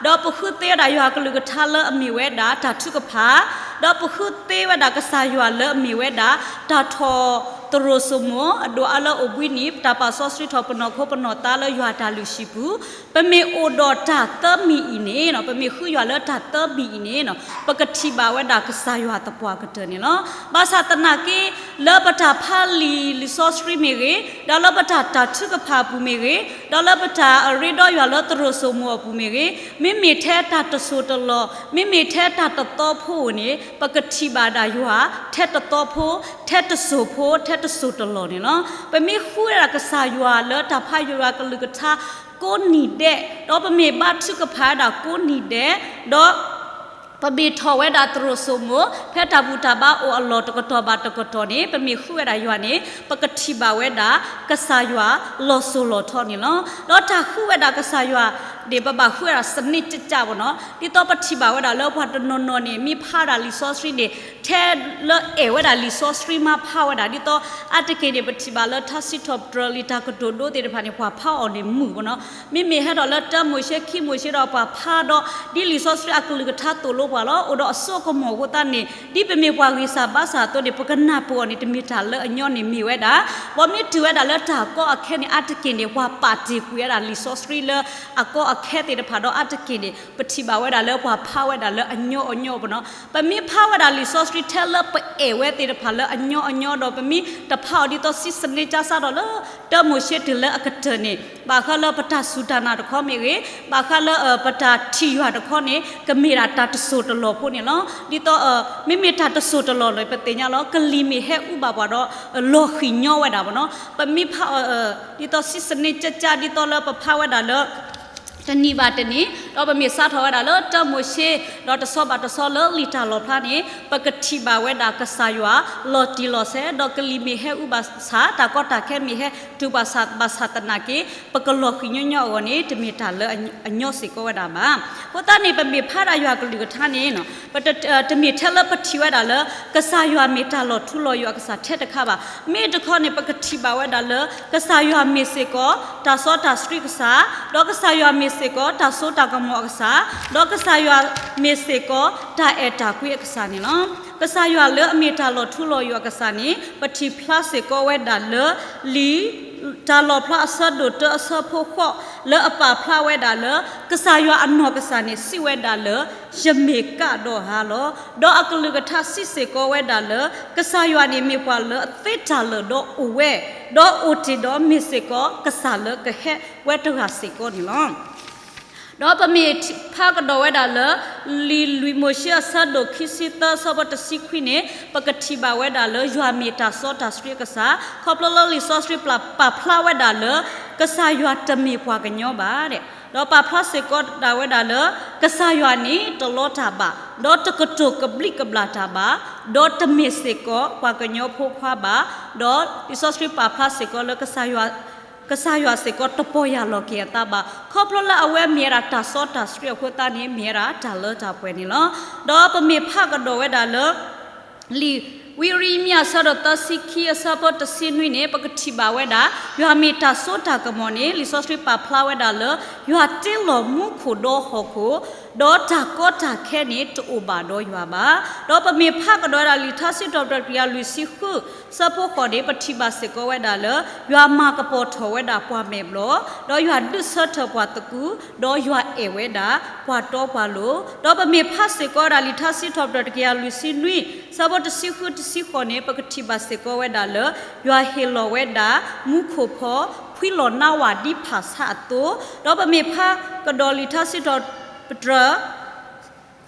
ဒီးပဃုသ့ဝဲဒၣ်ယွၤအကလုၢ်ကထါလၢအမ့ၢ်ဝဲဒၣ်တၢ်ထုကဖၣ်, ဒီးပဃုသ့ဝဲဒၣ်ကစၢ်ယွၤလၢအမ့ၢ်ဝဲဒၣ် တၢ်ထီၣ်သရိာ်စိမိၤ အဒိၣ်အါလၢအိၣ်ဘှံးနံၤ တၢ်ပာ်စီဆှံထီၣ်ပနီၢ်ခိပနီၢ်သးလၢယွၤတၢ်လုၢ်ဟံၣ်ပူၤ, ပမ့ၢ်အိၣ်ဒီးတၢ်သၢမံၤအံၤန့ၣ် ပမ့ၢ်ဃုယွၤလၢတၢ်သၢမံၤအံၤန့ၣ် ပကထံၣ်ဘၣ်ဝဲဒၣ်ကစၢ်ယွၤသပှၢ်ကတၢၢ်န့ၣ်လီၤ. ဘၣ်ဆၣ်သနာ်က့ လၢပတၢ်ဖးလံာ်လံာ်စီဆှံမ့ၢ်ဂ့ၤ, ဒီးလၢပတၢ်တၢ်ထုကဖၣ်အပူၤမ့ၢ်ဂ့ၤ, ဒီးလၢပတၢ်အရ့ဒီးယွၤလၢသရိာ်စိမိၤအပူၤမ့ၢ်ဂ့ၤ, မ့မ့ၢ်ထဲတၢ်တစိၢ်တလီၢ်, မ့မ့ၢ်ထဲတၢ်တသီဖိဧိၤန့ၣ် ပကထံၣ်ဘၣ်ဒၣ်ယွၤ ထဲတသီဖိ, ထဲတစိၢ်ဖိ, ထဲတစိၢ်တလီၢ်န့ၣ်လီၤ. ပမ့ၢ်ဃုဝဲဒၣ်ကစၢ်ယွၤလၢတၢ်ဖးယွၤကလုၢ်ကထါကိးနံၤဒဲး, ဒီးပမ့ၢ်ဘါထုကဖၣ်ဝဲဒၣ်ကိးနံၤဒဲး, ဒီး ပမ့ၢ်ထီၣ်ဝဲဒၣ်သရိာ်စိမိၤ ဖဲတၢ်ဘူၣ်တၢ်ဘါအိၣ်အလီၢ်တကတီၢ်ဘၣ်တကတီၢ်န့ၣ် ပမ့ၢ်ဃုဝဲဒၣ်ယွၤန့ၣ် ပကထံၣ်ဘၣ်ဝဲဒၣ် ကစၢ်ယွၤလီၤစိၤလီၤထီန့ၣ်လီၤ. ဒီးတၢ်ဃုဝဲဒၣ်ကစၢ်ယွၤန့ၣ် ပဘၣ်ဃုဝဲဒၣ်စနစ်တကျပေါ့နော်. ဒ်သိးပထံၣ်ဘၣ်ဝဲဒၣ်လၢပှၤတနီၤနီၤန့ၣ် မ့ၢ်ဖးဒၣ်လံာ်စီဆှံန့ၣ် ထဲလၢအဲၣ်ဝဲဒၣ်လံာ်စီဆှံမ့ၢ်ဖးဝဲဒၣ် ဒ်သိးအါတက့ၢ်န့ၣ် ပထံၣ်ဘၣ်လၢထါစံးထီၣ်ပတြၢၤလံာ်တၢ်ကတိၤဒိသ့ၣ်တဖၣ်န့ၣ် ပှၤဖးအီၤန့ၣ်မုာ်ပေါ့နော်. မ့မ့ၢ်ဟဲထီၣ်လၢတၢမိၤၡ့ခံမိၤၡ့ဒီးပှၤဖးဒီး ဒ်လံာ်စီဆှံအကလုၢ်ကထါသိၣ်လိပှၤလီၤ. အိၣ်ဒီးအစိအကမီၤအဃိသတးန့ၣ် ဒ်ပမ့ၢ်ပှၤဂံၢ်စၢ်ဘါစၢ်အသိးန့ၣ် ပကနၢ်ပၢၢ်အီၤန့ၣ် တမ့ၢ်တၢ်လၢအညီန့ၣ်မ့ၢ်ဝဲဒၣ် ပှၤမ့ၢ်တုၤဝဲဒၣ်လၢတၢ်ကီအခဲန့ၣ် အါတက့ၢ်န့ၣ် ပှၤပာ်တ့ၢ်ကွံာ်ဝဲဒၣ်လံာ်စီဆှံလၢအကီအခဲသ့ၣ်တဖၣ်ဒီး အါတက့ၢ်န့ၣ် ပထံၣ်ဘၣ်ဝဲဒၣ်လၢပှၤဖးဝဲဒၣ်လၢအညီအညီပေါ့နော်. ပမ့ၢ်ဖးဝဲဒၣ်လံာ်စီဆှံထဲလၢပအဲၣ်ဝဲသ့ၣ်တဖၣ်လၢအညီအညီဒီး ပမ့ၢ်တဖးအီၤဒ်သိးစံးစနစ်ကစးထီၣ်လၢ တၢမိၤၡ့တုၤလၢအကတၢၢ်န့ၣ် ဘၣ်ဃးလၢပတၢ်စူၢ်တၢ်နာ်တခီမ့ၢ်ဂ့ၤ, ဘၣ်ဃးလၢ ပတၢ်ထံၣ်ယွၤတခီန့ၣ် ကမ့ၢ်ဒၣ်တၢ်တစိၢ်တလီၢ်ဖိန့ၣ်လီၤ. ဒ်သိး မ့မ့ၢ်တၢ်တစိၢ်တလီၢ်လီၤ ပသ့ၣ်ညါလီၤ ကလံၤမ့ၢ်ဟဲအူဘၣ်ပှၤဒီး လီၤဃံၤညီဝဲဒၣ်ပေါ့နော်. ပမ့ၢ်ဖးအီၤ ဒ်သိးစံးစနစ်ကစး ဒ်သိးလၢပဖးဝဲဒၣ်လၢ တနံၤဘၣ်တနံၤ ဒီးပမ့ၢ်စးထီၣ်ဝဲဒၣ်လၢတၢမိၤၡ့ ဒီးတဆီဘၣ်တဆီလၢလံာ်တၢ်လီၢ်ဖျါန့ၣ် ပကထံၣ်ဘၣ်ဝဲဒၣ်ကစၢ်ယွၤ လီၤတံၢ်လီၤဆဲး ဒီးကလံၤမ့ၢ်ဟဲအူဘၣ်ဆၣ် တၢ်ကီတၢ်ခဲမ့ၢ်ဟဲတုၤဘၣ်ဆၣ်သနာ်က့ ပကလီၤဃံၤညီညီအဂီၢ်န့ၣ် တမ့ၢ်တၢ်လၢအညီစ့ၢ်ကီးဝဲဒၣ်ဘၣ်. အဃိသတးန့ၣ် ပမ့ၢ်ဖးဒၣ်ယွၤကလုၢ်ကထါန့ၣ် တမ့ၢ်ထဲလၢပထံၣ်ဝဲဒၣ်လၢ ကစၢ်ယွၤမ့ၢ်တၢ်လီၤထူလီၤယိာ်အကစၢ်ထဲတခါဘၣ်. မ့ၢ်တခီန့ၣ် ပကထံၣ်ဘၣ်ဝဲဒၣ်လၢ ကစၢ်ယွၤမ့ၢ်စ့ၢ်ကီး တၢ်စီတၢ်ဆှံကစၢ်, ဒီးကစၢ်ယွၤမ့ၢ်စ့ၢ်ကီး တၢ်စိတၢ်ကမီၤအကစၢ်, ဒီးကစၢ်ယွၤမ့ၢ်စ့ၢ်ကီး တၢ်အဲၣ်တၢ်ကွံအကစၢ်န့ၣ်လီၤ. ကစၢ်ယွၤလၢအမ့ၢ်တၢ်လီၤထူလီၤယိာ်အကစၢ်န့ၣ် ပထံၣ်ဖျါစ့ၢ်ကီးဝဲဒၣ်လၢ လံာ်တၢ်လီၣ်ဖျါအဆၢဒိၣ်တၢအဆၢဖိဃိး လၢအပာ်ဖျါဝဲဒၣ်လၢ ကစၢ်ယွၤအနီၢ်ကစၢ်န့ၣ် စံးဝဲဒၣ်လၢ ယမ့ၢ်ကးဒီးဟါလီၤ. ဒီးအကလုၢ်ကထါစံးစ့ၢ်ကီးဝဲဒၣ်လၢ ကစၢ်ယွၤန့ၣ်မ့ၢ်ပှၤလၢအသ့တၢ်လၢာ်ဒီးအိၣ်ဝဲ, ဒီးအိၣ်တ့ၢ်ဒီးမ့ၢ်စ့ၢ်ကီးကစၢ်လၢကဟဲဝဲတဂၤစ့ၢ်ကီးန့ၣ်လီၤ. ဒီးပမ့ၢ်ဖးကဒီးဝဲဒၣ်လၢ လံာ်လွံၢ်မိၤၡ့အဆၢဒိၣ်ခံဆံသၢအဆၢဖိတဆံခွံန့ၣ် ပကထံၣ်ဘၣ်ဝဲဒၣ်လၢ ယွၤမ့ၢ်တၢ်စီတၢ်ဆှံအကစၢ်, ခီဖျိလၢလံာ်စီဆှံပာ်ဖျါဝဲဒၣ်လၢ ကစၢ်ယွၤတမ့ၢ်ပှၤကညီဘၣ် ဒီးပာ်ဖျါစ့ၢ်ကီးဒၣ်ဝဲဒၣ်လၢ ကစၢ်ယွၤန့ၣ်တလီတၢ်ဘၣ်, ဒီးတကတိၤကဘျံးကဘျၣ်တၢ်ဘၣ်, ဒီးတမ့ၢ်စ့ၢ်ကီးပှၤကညီဖိခွါဘၣ်, ဒီးလံာ်စီဆှံပာ်ဖျါစ့ၢ်ကီးလၢ ကစၢ်ယွၤစ့ၢ်ကီးတပီၢ်ယၢ်လီၤက့ၤအသးဘၣ်. ခီဖျိလၢအဝဲမ့ၢ်ဝဲဒၣ်တၢ်စီတၢ်ဆှံအဃိသတးန့ၣ် မ့ၢ်ဝဲဒၣ်တၢ်လၢတၢ်ပှဲၤန့ၣ်လီၤ. ဒီးပမ့ၢ်ဖးကဒီးဝဲဒၣ်လၢ လံာ်ဝံယံးရမံယၤအဆၢဒိၣ်သၢဆံခံအဆၢဖိတဆံနွံန့ၣ် ပကထံၣ်ဘၣ်ဝဲဒၣ် ယွၤမ့ၢ်တၢ်စိတၢ်ကမီၤန့ၣ် လံာ်စီဆှံပာ်ဖျါဝဲဒၣ်လၢ ယွၤတ့လီၤမူခိၣ်ဒီးဟီၣ်ခိၣ်, ဒီးတၢ်ကီတၢ်ခဲန့ၣ်တအိၣ်ဘၣ်ဒီးယွၤဘၣ်. ဒီးပမ့ၢ်ဖးကဒီးဝဲဒၣ်လံာ်ထါစံးထီၣ်ပတြၢၤတကယၤလွံၢ်ဆံဃု အဆၢဖိဃိးန့ၣ် ပထံၣ်ဘၣ်စ့ၢ်ကီးဝဲဒၣ်လၢ ယွၤမၤကပီၤထီၣ်ဝဲဒၣ်ပှၤမဲာ်ဘျီၣ်, ဒီးယွၤဒုးဆၢထၢၣ်ပှၤသကူ, ဒီးယွၤအဲၣ်ဝဲဒၣ်ပှၤတီပှၤလိၤ, ဒီးပမ့ၢ်ဖးစ့ၢ်ကီးဝဲဒၣ်လံာ်ထါစံးထီၣ်ပတြၢၤတကယၤလွံၢ်ဆံနွံ အဆၢဖိတဆံဃုတဆံဃိးန့ၣ် ပကထံၣ်ဘၣ်စ့ၢ်ကီးဝဲဒၣ်လၢ ယွၤဟ့ၣ်လီၤဝဲဒၣ် မူခိၣ်ဖီ ဖှံလီၤနါဝၢ်ဒ်ဖၣ်ဆါအသိး, ဒီးပမ့ၢ်ဖးကဒီးလံာ်ထါစံးထီၣ်ပတြၢၤ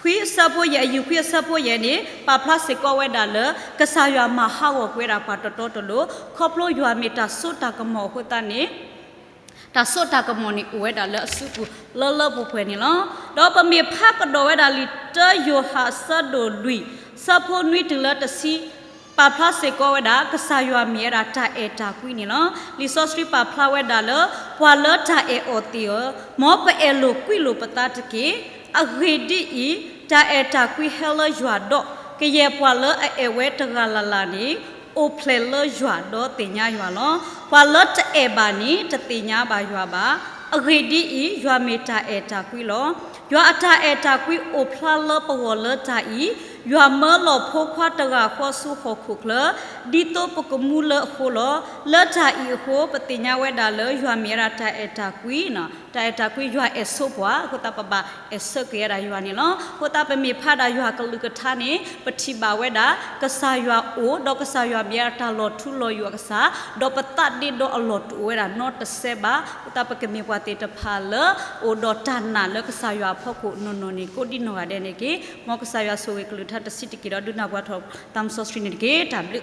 ခွံအဆၢဖိယဲၢ် အယူၢ်ခွံအဆၢဖိယဲၢ်န့ၣ် ပာ်ဖျါစ့ၢ်ကီးဝဲဒၣ်လၢ ကစၢ်ယွၤမၤဟးဂီၤကွံာ်ဝဲဒၣ်ပှၤတတီတလိၤ, ခီဖျိယွၤမ့ၢ်တၢ်စိတၢ်ကမီၤအဃိသတးန့ၣ် တၢ်စိတၢ်ကမီၤန့ၣ် အိၣ်ဝဲဒၣ်လၢအစုပူၤလၢလၢပှဲၤပှဲၤန့ၣ်လီၤ. ဒီးပမ့ၢ်ဖးကဒီးဝဲဒၣ်လံာ်တၢယိၤဟၣ်အဆၢဒိၣ်လွံၢ် အဆၢဖိနွံတုၤလၢတဆံ ပာ်ဖျါစ့ၢ်ကီးဝဲဒၣ် ကစၢ်ယွၤမ့ၢ်ဝဲဒၣ်တၢ်အဲၣ်တၢ်ကွံန့ၣ်လီၤ. လံာ်စီဆှံပာ်ဖျါဝဲဒၣ်လၢ ပှၤလၢတၢ်အဲၣ်အီၤသ့ၣ်ဧၢ, မ်ပအဲၣ်လိာ်ကွံလိာ်ပသးတက့ၢ်. အဂ့ၢ်ဒ်အံၤ, တၢ်အဲၣ်တၢ်ကွံဟဲလၢယွၤဒီး ကယဲၢ်ပှၤလၢအအဲၣ်ဝဲတဂၤလၢ်လၢ်န့ၣ် အိၣ်ဖျဲၣ်လၢယွၤဒီးသ့ၣ်ညါယွၤလီၤ. ပှၤလၢတအဲၣ်ဘၣ်န့ၣ် တသ့ၣ်ညါဘၣ်ယွၤဘၣ်. အဂ့ၢ်ဒ်အံၤ, ယွၤမ့ၢ်တၢ်အဲၣ်တၢ်ကွံလီၤ. ယွၤအတၢ်အဲၣ်တၢ်ကွံအိၣ်ဖျါလၢပဂီၢ်လၢတၢ်အံၤ, ယွၤမၢလီၤဖိခွါတဂၤဃီဆူဟီၣ်ခိၣ်ချၢ, ဒ်သိးပကမူလၢအဃိလီၤ. လၢတၢ်အံၤအဃိ, ပသ့ၣ်ညါဝဲဒၣ်လၢယွၤမ့ၢ်ဝဲဒၣ်တၢ်အဲၣ်တၢ်ကွံ, တၢ်အဲၣ်တၢ်ကွံယွၤအဲၣ်ဆိပှၤ, အဃိသတးပဘၣ်အဲၣ်ဆၢက့ၤဝဲဒၣ်ယွၤန့ၣ်လီၤ. အဃိသတးပမ့ၢ်ဖးဒၣ်ယွၤကလုၢ်ကထါန့ၣ် ပထံၣ်ဘၣ်ဝဲဒၣ် ကစၢ်ယွၤအိၣ်, ဒီးကစၢ်ယွၤမ့ၢ်ဝဲဒၣ်တၢ်လီၤထူလီၤယိာ်အကစၢ်, ဒီးပသးဒ့ဒီအလီၢ်တအိၣ်ဝဲဒၣ်နီတစဲးဘၣ်. အဃိသတးပကမ့ၢ်ပှၤသ့ၣ်တဖၣ်လၢ အိၣ်ဒီးတၢ်နာ်လၢကစၢ်ယွၤအဖီခိၣ်နီၢ်နီၢ်န့ၣ် ကိးဒံနီၢ်ဂၤဒဲးန့ၣ်တက့ၢ်. မ်ကစၢ်ယွၤဆိၣ်ဂ့ၤကလုၢ်ကထါတဆံးတက့ၢ်ဒီး ဒုးနၢ်ပှၤထီၣ်သးစီဆှံန့ၣ်တက့ၢ်. တၢ်ဘ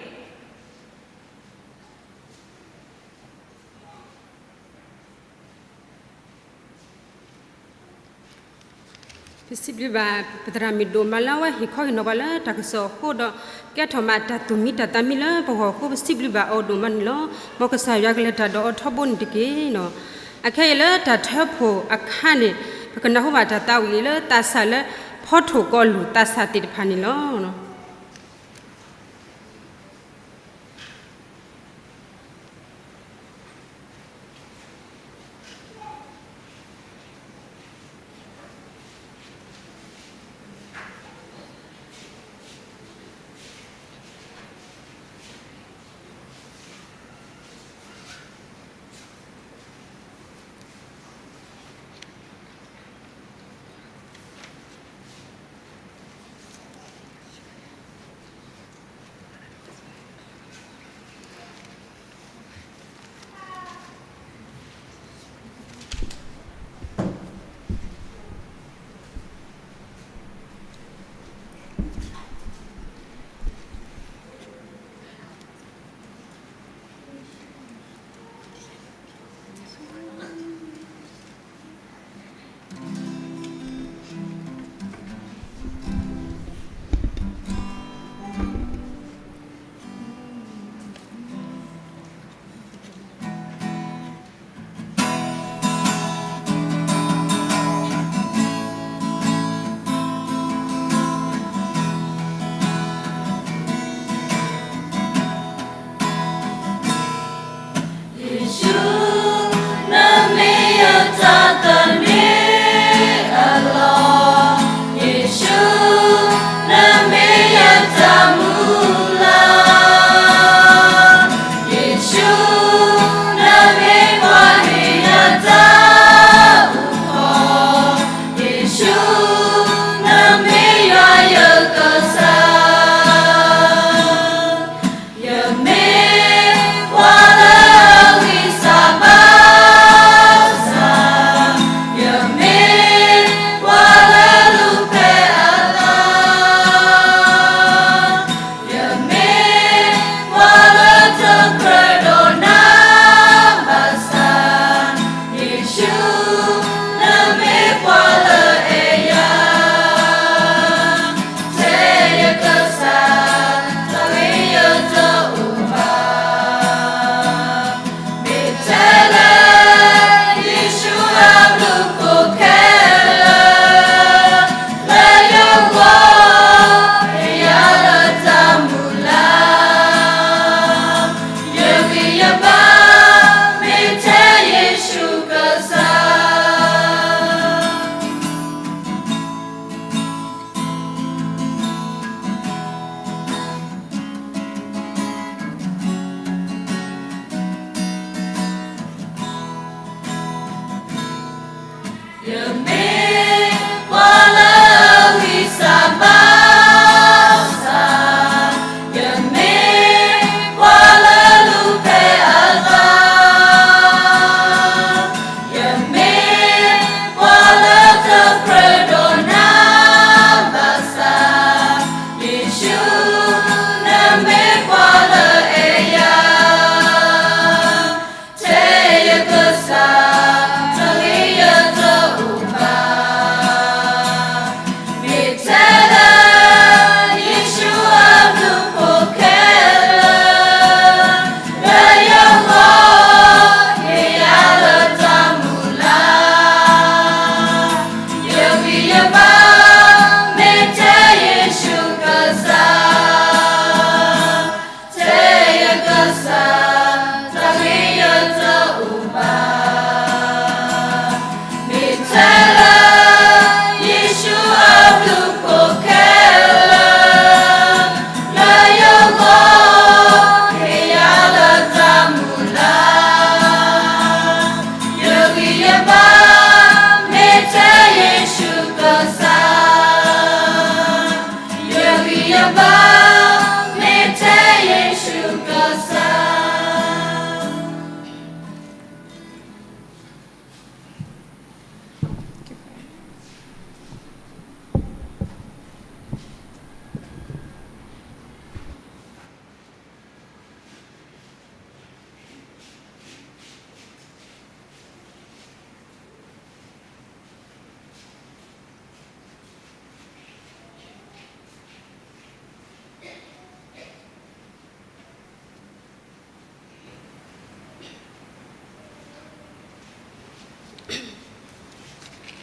ျုး စံးဘျုးဘၣ်ပသရၣ်မုၣ်ဒိၣ်မးလၢအဝဲဟ့ၣ်ခီဟ့ၣ်နီၤပှၤလၢတၢ်ကစီၣ်အဃိဒီး ကဲထီၣ်မးတၢ်သူၣ်မံတၢ်သးမံလၢပဂီၢ်အဃိ ပစံးဘျုးဘၣ်အီၤဒိၣ်မးန့ၣ်လီၤ. မ်ကစၢ်ယွၤကလဲၤတၢ်ဒီးအီၤထီဘိန့ၣ်တက့ၢ်. အခဲအံၤလၢတၢ်ထၢဖှိၣ်အခါန့ၣ် ပကနၢ်ဟူဘၣ်တၢ်သးဝံၣ်လၢသးစၢ်လၢ ဖီထိၣ်ကီၤလူၢ်သးစၢ်သ့ၣ်တဖၣ်န့ၣ်လီၤ.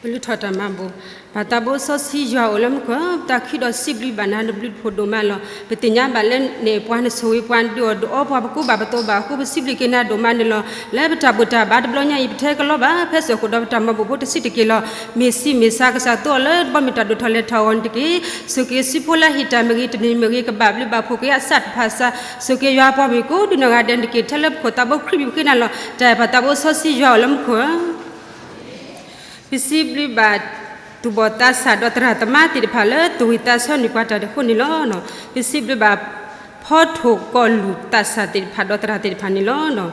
ကလုၢ်ထီၣ်တၢ်မၤဘူၣ်, ပၢ်သးဘိစီဆှံယွၤအိၣ်လၢမူခိၣ်, ပတၢ်ခံဒီးစံးဘျုးဘၣ်နၤ နဘျုးနဖှိၣ်ဒိၣ်မးလီၤ. ပသ့ၣ်ညါဘၣ်လၢနအဲၣ်ပှၤ နဆိၣ်ဂ့ၤပှၤ နဒုးအီၣ်ဒုးအီပှၤ ပကူဘၣ်ပသိးဘၣ်အဃိ ပစံးဘျုးက့ၤနၤဒိၣ်မးန့ၣ်လီၤ. လၢပတၢ်ဘူၣ်တၢ်ဘါတဘျီညါအံၤ ပထဲကလီဘၣ် ဖဲစိၢ်ဃိၣ်ဒီးပတၢ်မၤဘူၣ်ဖိတဆံးတက့ၢ်လီၤ. မ့ၢ်စံးမ့ၢ်စါ ကစၢ်သိအီၤလၢတဘီမ့ၢ်တၢ်ဒိၣ်ထီၣ်လဲၤထီၣ်အဂီၢ်န့ၣ်တက့ၢ်. ဆိၣ်က့ၤစုဖိလၢဟ့ၣ်တၢ်မ့ၢ်ဂ့ၤ တမ့ၢ်မ့ၢ်ဂ့ၤ ကဘၣ်ဘျုးဘၣ်ဖှိၣ်က့ၤအစၢ်တဖၣ်စၢ်, ဆိၣ်က့ၤယွၤပှၤမုၣ်ကိးဒုနီၢ်ဂၤဒဲးန့ၣ်တက့ၢ်. ထဲလၢပခိၣ်သးဘိခရံာ်ဘုၣ်ဃ့နၤလီၤ. တၢ်အဲၣ်ပၢ်သးဘိစီဆှံယွၤအိၣ်လၢမူခိၣ်ဧၢ. ပစံးဘျုးဘၣ်သူၣ်ဘီၣ်သးစၢ်ဒီးသရၣ်သမါသ့ၣ်တဖၣ်လၢသူၣ်ဝံၣ်သးဆၢန့ၢ်ပှၤတၢ်အဃိန့ၣ်လီၤ. ပစံးဘျုးဘၣ်ဖီထိၣ်ကီၢ်လူၢ်သးစၢ်သ့ၣ်တဖၣ်ဒီးသရၣ်သ့ၣ်တဖၣ်န့ၣ်လီၤ.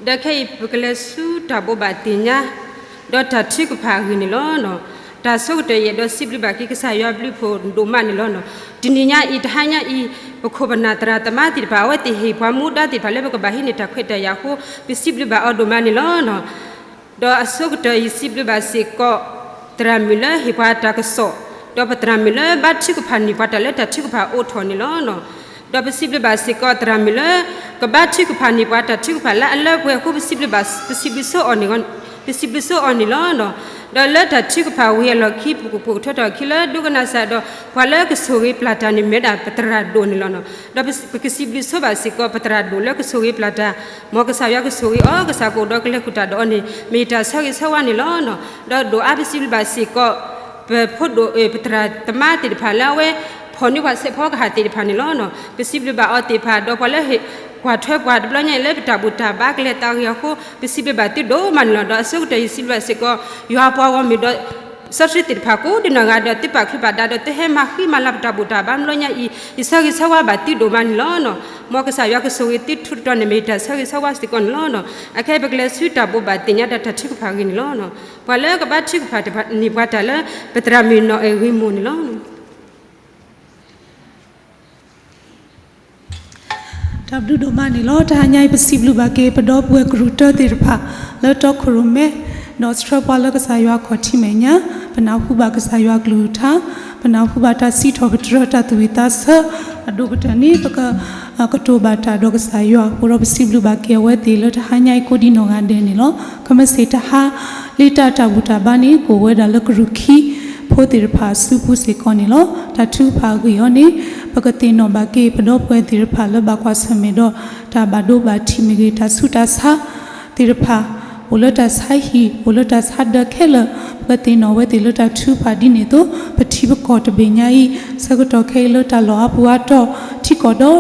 ဒီးခဲအံၤပကလဲၤဆူတၢ်ဘိးဘၣ်သ့ၣ်ညါ ဒီးတၢ်ထုကဖၣ်အဂ့ၢ်န့ၣ်လီၤ. တၢ်ဆိကတၢၢ်ယအဲၣ်ဒိးစံးဘျုးဘၣ်က့ၤကစၢ်ယွၤဘျုးဖှိၣ်ဒိၣ်မးန့ၣ်လီၤ. တနံၤညါအံၤ တဟါညါအံၤ ပခိၣ်ပနၢ်သရၣ်သမါသ့ၣ်တဖၣ် အဝဲသ့ၣ်ဟ့ၣ်ပှၤမူဒါသ့ၣ်တဖၣ်လၢပကဘၣ်ဟံးန့ၢ်တၢ်ခွဲးတၢ်ယာ်အဃိ ပစံးဘျုးဘၣ်အီၤဒိၣ်မးန့ၣ်လီၤ. ဒီးအဆိကတၢၢ်ယစံးဘျုးဘၣ်စ့ၢ်ကီး သရၣ်မုၣ်လၢဟ့ၣ်ပှၤတၢ်ကစီၣ်, ဒီးပသရၣ်မုၣ်လၢဘါထုကဖၣ်န့ၢ်ပှၤတၢ်လၢတၢ်ထုကဖၣ်အိးထီၣ်န့ၣ်လီၤ. ဒီးပစံးဘျုးဘၣ်စ့ၢ်ကီးသရၣ်မုၣ်လၢ ကဘါထုကဖၣ်န့ၢ်ပှၤတၢ်ထုကဖၣ်လၢအလၢပှဲၤအဃိ ပစံးဘျုးဘၣ် ပစံးဘျုးဆိအီၤန့ၣ် ပစံးဘျုးဆိအီၤန့ၣ်လီၤ. ဒီးလၢတၢ်ထုကဖၣ်ဝံၤအလီၢ်ခံ ပကပိာ်ကထွဲထီၣ်အခံလၢဒိကနၣ်စၢ်ဒီး ပှၤလၢကဆိၣ်ဂ့ၤပျၢ်တၢ်န့ၣ်မ့ၢ်ဝဲဒၣ်ပသရၣ်ဒိၣ်န့ၣ်လီၤ. ဒီးပကစံးဘျုးဆိဘၣ်စ့ၢ်ကီးပသရၣ်ဒိၣ်လၢကဆိၣ်ဂ့ၤပျၢ်တၢ်, မ်ကစၢ်ယွၤကဆိၣ်ဂ့ၤအီၤ, ကစၢ်ကအိၣ်ဒီးကလဲၤဃုာ်တၢ်ဒီးအီၤန့ၣ် မ့ၢ်တၢ်ဆၢဂ့ၤဆၢဝါန့ၣ်လီၤ. ဒီးဒိၣ်အါပစံးဘျုးဘၣ်စ့ၢ်ကီး ပဖိဒိၣ် ပသရၣ်သမါသ့ၣ်တဖၣ်လၢအဝဲ ဖီၣ်န့ၢ်ပှၤစဲးဖီကဟၣ်သ့ၣ်တဖၣ်န့ၣ်လီၤ. ပစံးဘျုးဘၣ်အီၤသ့ၣ်တဖၣ် ဒီးပှၤလၢဟ့ၣ်ကွၢ်ထွဲပှၤတဘျီညါအံၤ လၢပတၢ်ဘူၣ်တၢ်ဘါကလဲၤသးဂ့ၤအဃိ ပစံးဘျုးဘၣ်သုဒိၣ်မးန့ၣ်လီၤ. ဒီးအဆိကတၢၢ်ယစံးဘျုးဘၣ်စ့ၢ်ကီး ယွၤပှၤဂီၢ်မုၢ်ဒီး စီဆှံသ့ၣ်တဖၣ်ကိးဒ်နီၢ်ဂၤဒီး သုပာ်ချုးပာ်ဒါဒီး သုဟဲမၤဃံမၤလၤပတၢ်ဘူၣ်တၢ်ဘါတဘျီညါအံၤ ယဆၢဂ့ၤဆၢဝါဘၣ်သုဒိၣ်မးန့ၣ်လီၤ. မ်ကစၢ်ယွၤကဆိၣ်ဂ့ၤသုထူးတတီၤန့ၣ် မ့ၢ်ယတၢ်ဆၢဂ့ၤဆၢဝါစ့ၢ်ကီးန့ၣ်လီၤ. အခဲအံၤပကလဲၤဆူတၢ်ဘိးဘၣ်သ့ၣ်ညါဒီးတၢ်ထုကဖၣ်အဂ့ၢ်န့ၣ်လီၤ. ပှၤလၢကဘါထုကဖၣ်န့ၢ်ပှၤတၢ်လၢ ပသရၣ်မုၣ်နီၢ်အဲၣ်ဂ့ၤမိၢ်န့ၣ်လီၤ. တၢ်ဘျုးဒိၣ်မးန့ၣ်လီၤ. တဟါညါအံၤ ပစံးဘျုးဘၣ်က့ၤ ပဒီပုၢ်ဝဲၢ်ကရူၢ်တၢသ့ၣ်တဖၣ် လၢတီခိၣ်ရိၣ်မဲ ဒီးဆှၢပှၤလၢကစၢ်ယွၤအခီၣ်ထံးမဲာ်ညါ, ပနၢ်ဟူဘၣ်ကစၢ်ယွၤကလုၢ်ကထါ, ပနၢ်ဟူဘၣ်တၢ်စံးထီၣ်ပတြၢၤတၢ်သူၣ်ဝံၣ်သးဆၢ, အဒိၣ်ကတၢၢ်န့ၣ် ပက ကတိၤဘၣ်တၢ်ဒီးကစၢ်ယွၤအဃိဒီး ပစံးဘျုးဘၣ်က့ၤအဝဲသ့ၣ်လၢတဟါညါအံၤကိးဒ်နီၢ်ဂၤဒဲးန့ၣ်လီၤ. ခမ့ၢ်စ့ၢ်တဟါ လံတၢ်တၢ်ဘူၣ်တၢ်ဘါန့ၣ် ကအိၣ်ဝဲဒၣ်လၢကရူၢ်ခံဖိသ့ၣ်တဖၣ်အစုပူၤစ့ၢ်ကီးန့ၣ်လီၤ. တၢ်ထုကဖၣ်အဂ့ၢ်အံၤန့ၣ် ပကသ့ၣ်နီၣ်ဘၣ်က့ၤ ပဒီပုၢ်ဝဲၢ်သ့ၣ်တဖၣ်လၢဘၣ်ကွၢ်ဆၢၣ်မဲာ်ဒီး တၢ်ဘၣ်ဒိဘၣ်ထံးမ့ၢ်ဂ့ၤ တၢ်ဆူးတၢ်ဆါသ့ၣ်တဖၣ် အိၣ်လၢတၢ်ဆါဟံၣ် အိၣ်လၢတၢ်ဆါဒၢးခဲလၢာ် ပကသ့ၣ်နီၣ်ဝဲသ့ၣ်လၢတၢ်ထုကဖၣ်ဒ်န့ၣ်အသိး ပထံပကီၢ်တဘ့ၣ်ညါအံၤ ဆၢကတီၢ်ခဲအံၤလၢတၢ်လီၢ်အါပူၤအါတီၢ် ထံကီၢ်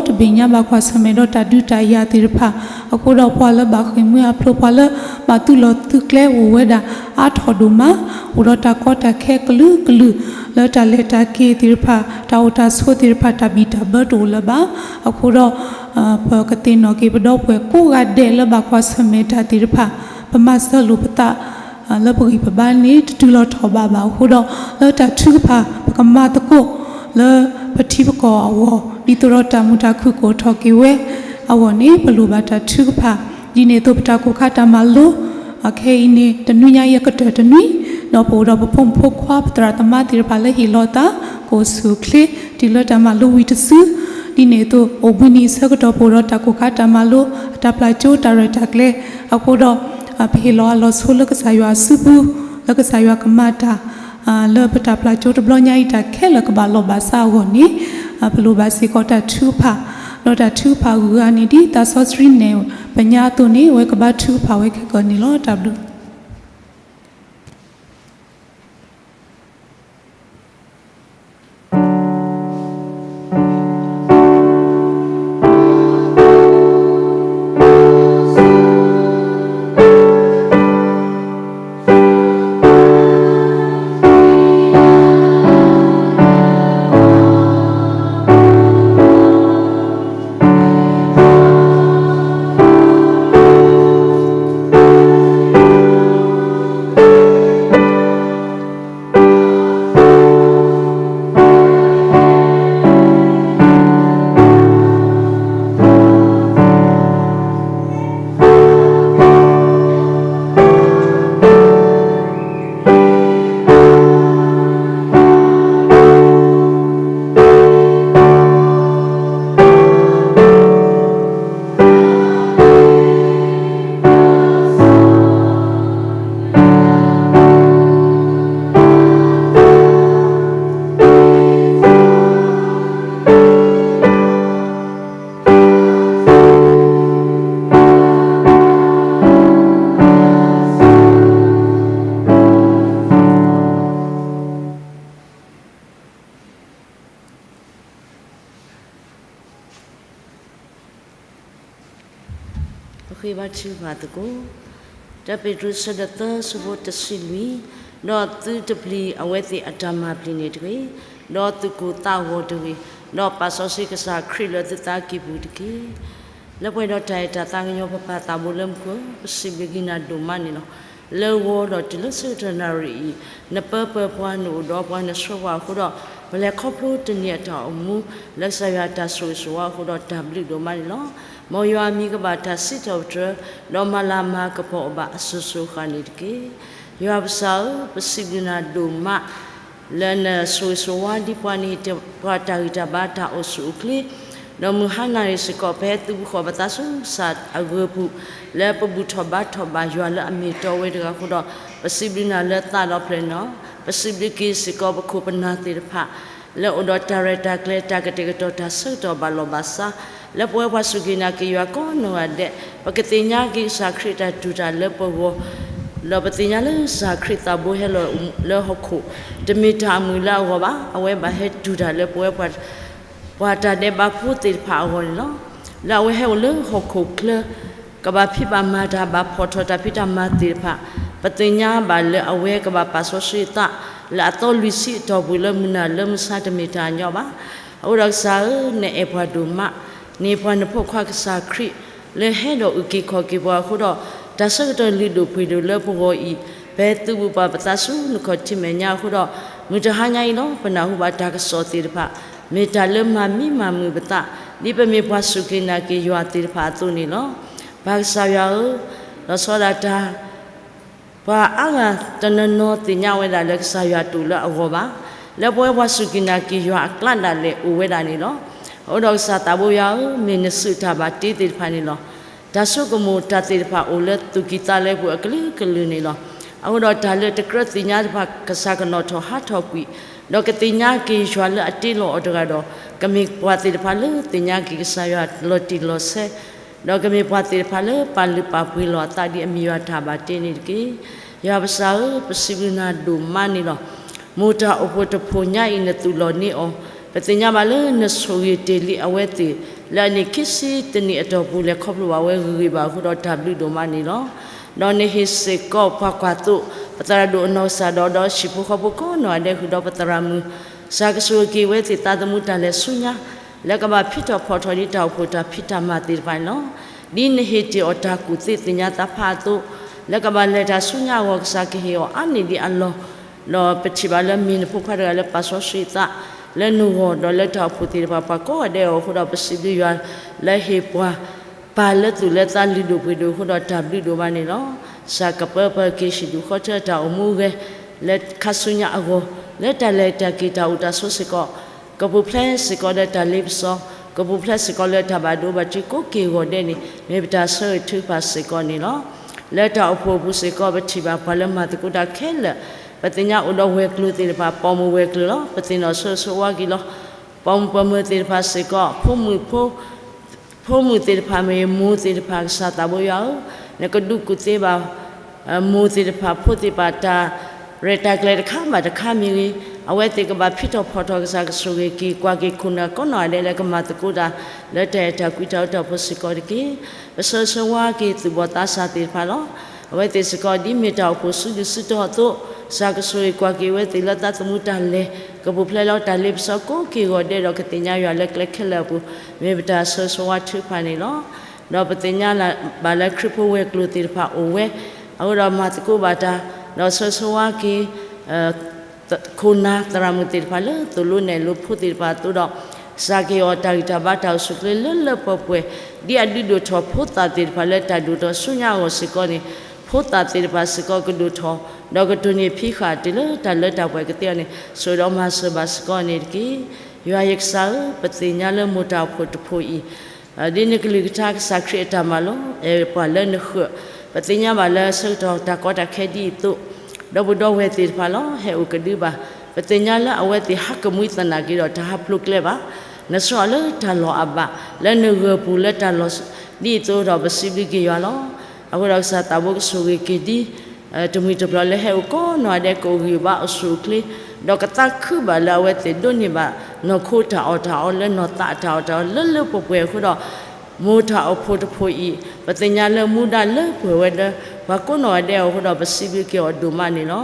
ဒီတဘ့ၣ်ညါဘၣ်ကွၢ်ဆၢၣ်မဲာ်ဒီးတၢ်ဒုးတၢ်ယၤသ့ၣ်တဖၣ် အဃိဒီးပှၤလၢဘၣ်ဃ့ၢ်မှံဟးဖျိး ပှၤလၢဘၣ်သုးလီၢ်သုးကျဲအိၣ်ဝဲဒၣ်အါထီၣ်ဒိၣ်မး အိၣ်ဒီးတၢ်ကီတၢ်ခဲကလုာ်ကလုာ် လၢတၢ်လဲၤတၢ်က့ၤသ့ၣ်တဖၣ် တၢ်အိၣ်တၢ်ဆိးသ့ၣ်တဖၣ် တၢ်ဘံၣ်တၢ်ဘၢတအိၣ်လၢၤဘၣ်. အဃိဒီး ပကသ့ၣ်နီၣ်က့ၤပဒီပုၢ်ဝဲၢ်ကိးဂၤဒဲးလၢဘၣ်ကွၢ်ဆၢၣ်မဲာ်တၢ်သ့ၣ်တဖၣ် ပမၤစၢၤလိာ်ပသး လၢပဂံၢ်ပဘါန့ၣ် တတုၤလီၤထီၣ်ဘးဘၣ်အဃိဒီး လၢတၢ်ထုကဖၣ် ပကမၤသကိး လၢပထံပကီၢ်အဂီၢ် ဒ်သိးဒီးတၢ်မုာ်တၢ်ခုၣ်ကအိၣ်ထီၣ်က့ၤဝဲအဂီၢ်န့ၣ် ပလိၣ်ဘၣ်တၢ်ထုကဖၣ် ဒ်န့ၣ်အသိးပတၢ်ကိၢ်ခါတၢ်မၤလိ အခဲအံၤန့ၣ် တနွံညါအံၤအကတၢၢ်တနွံ ဒီးပအိၣ်ဒီးပဖိမုၣ်ဖိခွါ ပသရၣ်သမါသ့ၣ်တဖၣ်လၢဟ့ၣ်လီၤသး ကအိၣ်ဆူၣ်အိၣ်ချ့ တုၤလၢတၢ်မၤလိဝံၤတစု ဒ်န့ၣ်အသိး အိၣ်ဘှံးနံၤအဆၢကတီၢ်ပအိၣ်ဒီးတၢ်ကိၢ်ခါတၢ်မၤလိ အတၢ်ပျၢ်ကၠိတၢ်ရဲၣ်တၢ်ကျဲၤ အဃိဒီး ပဟ့ၣ်လီၤအလီၤဆိလၢကစၢ်ယွၤအစုပူၤ လၢကစၢ်ယွၤကမၤတၢ် လၢပတၢ်ပျၢ်ကၠိတဘျီညါအံၤတၢ်ခဲလၢာ်ကဘၣ်လီၢ်ဘၣ်စးအဂီၢ်န့ၣ် ပလိၣ်ဘၣ်စ့ၢ်ကီးတၢ်ထုကဖၣ် ဒီးတၢ်ထုကဖၣ်အဂုၤအဂၤန့ၣ် ဒ်သးစီဆှံနဲၣ်ပညါအသိးန့ၣ် အဝဲကဘၣ်ထုကဖၣ်ဝဲခဲကနံၣ်န့ၣ်လီၤ. တၢ်ဘျုး ဃ့ဘါထုကဖၣ်သကိး, တၢပ့းတရူး အဆၢဒိၣ်သၢ အဆၢဖိတဆံလွံၢ်, ဒီးသုတပျံၤအဝဲသ့ၣ်အတၢ်မၤပျံၤန့ၣ်တဂ့ၤ, ဒီးသုကိၢ်သးဂီၤတဂ့ၤ, ဒီးပာ်စီဆှံကစၢ်ခရံာ်လၢသုသးကံၢ်ပူၤတက့ၢ်. လၢပှဲၤဒီးတၢ်အဲၣ်တၢ်သးကညီၤ ပပၢ်သးဘိလၢမူခိၣ်ဧၢ, ပစံးဘျုးက့ၤနၤဒိၣ်မးန့ၣ်လီၤ. လၢဂီၤဒီးတုၤလၢဆၢကတီၢ်နၣ်ရံၣ်အံၤ, နပၢပၢပှၤ နအိၣ်ဒီးပှၤ နဆှၢပှၤအဃိဒီး, ပလဲၤခီဖျိတနံၤအတၢ်အိၣ်မူ လၢကစၢ်ယွၤအတၢ်ဆိၣ်ဂ့ၤဆိၣ်ဝါအဃိဒီး တၢ်ဘျုးဒိၣ်မးန့ၣ်လီၤ. မ်ယွၤအမံၤကဘၣ်တၢ်စံးထီၣ်ပတြၢၤ, ဒီးမၤလၤမၤကပီၤအီၤဘၣ်အစိၤစိၤအဃၣ်န့ၣ်တက့ၢ်. ယွၤပစၢ်ဧၢ, ပစံးဘျုးနၤဒိၣ်မး လၢနဆိၣ်ဂ့ၤဆိၣ်ဝါဒ်ပှၤန့ၣ် ပှၤတၢ်ဂံၢ်တၢ်ဘါတၢ်အိၣ်ဆူၣ်အိၣ်ချ့, ဒီးမုၢ်ဟါနၤန့ၣ်စ့ၢ်ကီး ပဟဲသုးဘူးဃီၤပသးဆူကစၢ်အဂၢၤပူၤ, လၢပဘူၣ်ထီၣ်ဘါထီၣ်ဘၣ်ယွၤလၢအမ့ၢ်တီဝဲတဂၤအဃိဒီး, ပစံးဘျုးနၤလၢသးဒီဖျၢၣ်န့ၣ်လီၤ. ပစံးဘျုးက့ၤစ့ၢ်ကီးပခိၣ်ပနၢ်သ့ၣ်တဖၣ် လၢအိၣ်ဒီးတၢ်ရဲၣ်တၢ်ကျဲၤ တၢ်ကတဲာ်ကတီၤ တၢ်ဆၢကတီၢ်ဘၣ်လီၢ်ဘၣ်စး, လၢပဝဲပှၤစူၢ်က့ၤနာ်က့ၤယွၤကိးနီၢ်ဂၤဒဲး, ပကသ့ၣ်ညါက့ၤကစၢ်ခရံာ်အတၢ်တူၢ်တၢ်လၢပဂီၢ်, ဒီးပသ့ၣ်ညါလၢကစၢ်ခရံာ်သးဘိဟဲလီၤလၢဟီၣ်ခိၣ်, တမ့ၢ်တၢ်အမုာ်လၢအဂီၢ်ဘၣ်, အဝဲဘၣ်ဟဲတူၢ်တၢ်လၢပဝဲပှၤ ပှၤတၢ်ဒဲးဘးဖိသ့ၣ်တဖၣ်အဂီၢ်န့ၣ်လီၤ. လၢအဝဲဟဲအိၣ်လၢဟီၣ်ခိၣ်ချၢ, ကဘၣ်ဖံးဘၣ်မၤတၢ် ဘၣ်ဖီၣ်ထီၣ်တၢ်ဖံးတၢ်မၤသ့ၣ်တဖၣ်, ပသ့ၣ်ညါဘၣ်လၢအဝဲကဘၣ်ပာ်စီဆှံအသး လၢအသီလွံၢ်ဆံအတီၢ်ပူၤ လၢမုၢ်နၤလၢမုၢ်ဆါ တမ့ၢ်တၢ်ညီဘၣ်. အဃိဒီးကစၢ်ဧၢ, နအဲၣ်ပှၤဒိၣ်မး, န့ၢ်ပှၤနဖိခွါကစၢ်ခရံာ် လၢဟဲဒီးအုၣ်က့ၤခီၣ်က့ၤပှၤအဃိဒီး, တၢ်ဆၢကတီၢ်လုၢ်ဒိၣ်ပှ့ၤဒိၣ်လၢပဂီၢ်အံၤ, ပသုးဘူးပာ်ပသးဆူနခီၣ်ထံးမဲာ်ညါအဃိဒီး, မုၢ်တဟါညါအံၤလီၤ ပနၢ်ဟူဘၣ်တၢ်ကစီၣ်သ့ၣ်တဖၣ်, မ့ၢ်တၢ်လၢမၤမံမၤမုာ်ပသး, ဒ်ပမ့ၢ်ပှၤစူၢ်က့ၤနာ်က့ၤယွၤသ့ၣ်တဖၣ်အသိးန့ၣ်လီၤ. ပၢ်ကစၢ်ယွၤဧၢ, လီၤဆီဒၣ်တၢ် ပှၤအါဂၤတနီၤနီၤသ့ၣ်ညါဝဲဒၣ်လၢကစၢ်ယွၤတအိၣ်လၢအဂီၢ်ဘၣ်, လၢပဝဲပှၤစူၢ်က့ၤနာ်က့ၤယွၤအကျါဒၣ်လဲာ်အိၣ်ဝဲဒၣ်န့ၣ်လီၤ. အဃိဒီးကစၢ်သးဘိယွၤဧၢ, မ့ၢ်နစုၣ်တၢ်ဘၣ်တ့သ့ၣ်တဖၣ်န့ၣ်လီၤ. တၢ်ဆိကမိၣ်တၢ်သ့ၣ်တဖၣ်အိၣ်လၢသူၣ်ကံၢ်သးလဲပူၤအကလုာ်ကလုာ်န့ၣ်လီၤ. အဃိဒီးတၢ်လၢတကြၢးသ့ၣ်ညါတဖၣ် ကစၢ်ကနီၣ်ထီၣ်ဟးထီၣ်ကွံာ်, ဒီးကသ့ၣ်ညါက့ၤယွၤလၢအတ့လီၤအီၤတဂၤဒီး, ကမ့ၢ်ပှၤသ့ၣ်တဖၣ်လၢသ့ၣ်ညါက့ၤကစၢ်ယွၤလီၤတံၢ်လီၤဆဲး, ဒီးကမ့ၢ်ပှၤသ့ၣ်တဖၣ်လၢပာ်လုၢ်ပာ်ပှ့ၤလီၤအသးဒ်အမ့ၢ်ယွၤတၢ်ဘၣ်တ့န့ၣ်တက့ၢ်. ယွၤပစၢ်ဧၢ, ပစံးဘျုးနၤဒိၣ်မးန့ၣ်လီၤ. မိၢ်တၢ်အိၣ်ဖှိၣ်တဖှိၣ်ညါအံၤနသူၣ်လီၤန့ၢ်အီၤ, ပသ့ၣ်ညါဘၣ်လၢနဆိၣ်ဂ့ၤတ့ၢ်လံအဝဲသ့ၣ်, လၢအနံၣ်ခံဆံတနံၣ်အတီၢ်ပူၤ လဲၤခီဖျိဘၣ်ဝဲဂ့ၤဂ့ၤဘၣ်အဃိဒီးတၢ်ဘျုးဒိၣ်မးန့ၣ်လီၤ. ဒီးနဟ့ၣ်စ့ၢ်ကီးပှၤကွၢ်သိ, ပသရၣ်ဒိၣ်အနီၢ်ကစၢ်ဒီး ဒီးဟံၣ်ဖိဃီဖိကိးနီၢ်ဂၤဒဲးဃုာ်ဒီးပသရၣ်မုၣ်, ကစၢ်ကဆိၣ်ဂ့ၤက့ၤဝဲသ့ၣ်သးသမူတၢ်လဲၤဆူညါ လၢကဘၣ်ဖံးထီၣ်ဖီၣ်ထီၣ်ဒ်တၢ်အိၣ်ဖှိၣ်တၢ်ဖံးတၢ်မၤသ့ၣ်တဖၣ်န့ၣ်လီၤ. ဒ်နဟ့ၣ်တ့ၢ်အီၤတၢ်ကူၣ်သ့သ့ၣ်ညါသးဖးအသိး, လၢကဘၣ်လဲၤတၢ်ဆူညါအဂီၢ် ကစၢ်ကဟ့ၣ်အီၤအါန့ၢ်ဒံးအလီၢ်, ဒီးပထံၣ်ဘၣ်လၢမ့ၢ်နဖိခွါတဂၤလၢပာ်စီဆှံအသး လၢနဂီၢ်ဒီးလၢတၢ်အိၣ်ဖှိၣ်သ့ၣ်တဖၣ် ပှၤကိးဂၤဒဲးအဂီၢ်အဃိဒီး ပစံးဘျုးယွၤလၢဟ့ၣ်ပှၤ ပၢ်လၢသူၣ်လၢသးလုၢ်ဒိၣ်ပှ့ၤဒိၣ်အဃိဒီးတၢ်ဘျုးဒိၣ်မးန့ၣ်လီၤ. ကစၢ်ကပၢပၢက့ၤဟံၣ်ဒူၣ်ဃီထၢတၢ်အိၣ်မူအဂဲၤ လၢခါဆူညါအဂီၢ်, လၢတၢ်လဲၤတၢ်က့ၤတၢ်အိၣ်တၢ်ဆိးစ့ၢ်ကီး, ကပူၤဖျဲးစ့ၢ်ကီးလၢတၢ်လ့ပစီ, ကပူၤဖျဲးစ့ၢ်ကီးလၢတၢ်ဘၣ်ဒိဘၣ်ထံးကိးက့ၤဂီၤဒဲးန့ၣ် မ့ၢ်ပတၢ်ဆၢဂ့ၤထုကဖၣ်စ့ၢ်ကီးန့ၣ်လီၤ. လၢတၢ်အိၣ်ဖှိၣ်အပူၤစ့ၢ်ကီး ပထံၣ်ဘၣ်ပှၤလၢမၤသကိးတၢ်ခဲလၢာ်, ပသ့ၣ်ညါအိၣ်ဒီးဝဲၤကျိၤသ့ၣ်တဖၣ် ပိာ်မုၣ်ဝဲၤကျိၤလီၤ. ပသ့ၣ်နီၣ်ဆိၣ်ဂ့ၤဆိၣ်ဝါက့ၤလီၤ. ပိာ်မုၣ်ပိာ်မၢၤသ့ၣ်တဖၣ်စ့ၢ်ကီး ဖိမုၣ်ဖိ ဖိမုၣ်သ့ၣ်တဖၣ်မ့ၢ်ဂ့ၤ မိၢ်သ့ၣ်တဖၣ် ကစၢ်သးဘိယွၤဧၢ, နကဒုးကူၣ်သ့ဘၣ် မိၢ်သ့ၣ်တဖၣ် ဖိသ့ၣ်တဖၣ် တၢ်ရဲၣ်တၢ်ကျဲၤတခါဘၣ်တခါမ့ၢ်ဂ့ၤ, အဝဲသ့ၣ်ကဘၣ်ဖံးထီၣ်ဖီၣ်ထီၣ် ကစၢ်ကဆိၣ်ဂ့ၤက့ၤ ကွၢ်က့ၤခိၣ်နၢ်ကိးနီၢ်ဂၤဒဲးလၢကမၤသကိးတၢ် လၢတၢ်အဲၣ်တၢ်ကွံတၢ်အၢတၢ်ဖှိၣ်စ့ၢ်ကီးတက့ၢ်. ပဆၢဂ့ၤဆၢဝါက့ၤသူၣ်ဘီၣ်သးစၢ်သ့ၣ်တဖၣ်လီၤ. အဝဲသ့ၣ်စ့ၢ်ကီး ဒ်မ့ၢ်တၢ်အိၣ်ဖှိၣ်စုဒုၣ်စုတီၤအသိး, ကစၢ်ကဆိၣ်ဂ့ၤကွၢ်က့ၤဝဲသ့ၣ်လၢသးသမူတၢ်လဲၤ, ကပူၤဖျဲးလၢတၢ်လ့ပစီကိးက့ၤဂီၤဒဲးဒီး ကသ့ၣ်ညါယွၤလၢကျဲခဲလၢာ်အပူၤ, မ့ၢ်ပတၢ်ဆၢဂ့ၤဆၢဝါထုကဖၣ်န့ၣ်လီၤ. ဒီးပသ့ၣ်ညါဘၣ်လၢခရံာ်ဖိဝဲၤကျိၤသ့ၣ်တဖၣ်အိၣ်ဝဲ, အဃိဒီးမၤသကိးဘၣ်တၢ်, ဒီးဆၢဂ့ၤဆၢဝါက့ၤ ခိၣ်နၢ်သရၣ်မုၣ်သ့ၣ်တဖၣ်လၢသိၣ်လိနဲၣ်လိဖိသ့ၣ်တဖၣ်အသိးဒီး, ကစၢ်ကဟ့ၣ်အီၤတၢ်ဂံၢ်တၢ်ဘါတၢ်အိၣ်ဆူၣ်အိၣ်ချ့လၢလၢပှဲၤပှဲၤ, ဒ်အဒုးဒိၣ်ထီၣ်ဖိသၣ်သ့ၣ်တဖၣ်လၢတၢ်ဒိၣ်ထီၣ်ဆူညါအဂီၢ်စ့ၢ်ကီးန့ၣ်, ဖိသၣ်သ့ၣ်တဖၣ်စ့ၢ်ကီးကဒိၣ်ထီၣ်, ဒီးကတိၢ်န့ၢ်ဖံးဃာ်တုၤလၢတၢ်လၢတၢ်ပှဲၤကသ့အီၤန့ၣ်, ဆိၣ်ဂ့ၤဒီးမၤစၢၤဘၣ်စ့ၢ်ကီးန့ၣ်တက့ၢ်. ယွၤယကစၢ်ဧၢ, ပသ့ၣ်ညါလၢမိၢ်တၢ်အိၣ်ဖှိၣ်တဖှိၣ်အံၤ ဒ်နကလုၢ်ကထါကစၢ်ခရံာ်အတၢ်မၤလိ, အဲၣ်ပှၤလၢနဃၢၤ, ပသ့ၣ်ညါဘၣ်လၢဆၢကတီၢ်တၢ်ကီတၢ်ခဲဒ်အံၤအသိး, ဒီပုၢ်ဒီဝဲၢ်သ့ၣ်တဖၣ်လီၤ ဟဲအိၣ်ကဒုဘၣ်, ပသ့ၣ်ညါလၢအဝဲသ့ၣ်ဟးကမှံသနာ်က့ဒီးတၢ်ဟးဖျိးကျဲဘၣ်, နဆှၢအီၤလၢတၢ်လီၢ်အဘၣ်, လၢနဂၢၢ်ပူၤလၢတၢ်လီၢ်ဒ်အံၤအသိးဒီး ပစံးဘျုးက့ၤယွၤလီၤ. အဃိဒီးကစၢ်သးဘိကဆိၣ်ဂ့ၤက့ၤဒ် တမှံၤတပျီၤလၢဟဲအိၣ်ကိးနီၢ်ဂၤဒဲး ကအိၣ်ဂံၢ်အိၣ်ဘါအိၣ်ဆူၣ်အိၣ်ချ့, ဒီးကသးခုဘၣ်လၢအဝဲသ့ၣ်ဒိးန့ၢ်ဘၣ်နီၢ်ခိတၢ်အီၣ်တၢ်အီလၢနီၢ်သးအတၢ်အီၣ်တၢ်အီလၢလၢပှဲၤပှဲၤအဃိဒီး, မိၢ်တၢ်အိၣ်ဖှိၣ်တဖှိၣ်အံၤ ပသ့ၣ်ညါလၢမူဒါလၢပှဲၤဝဲလၢ ပှၤကိးနီၣ်ဂၤဒဲးအအိၣ်အဃိဒီး ပစံးဘျုးက့ၤအီၤဒိၣ်မးန့ၣ်လီၤ.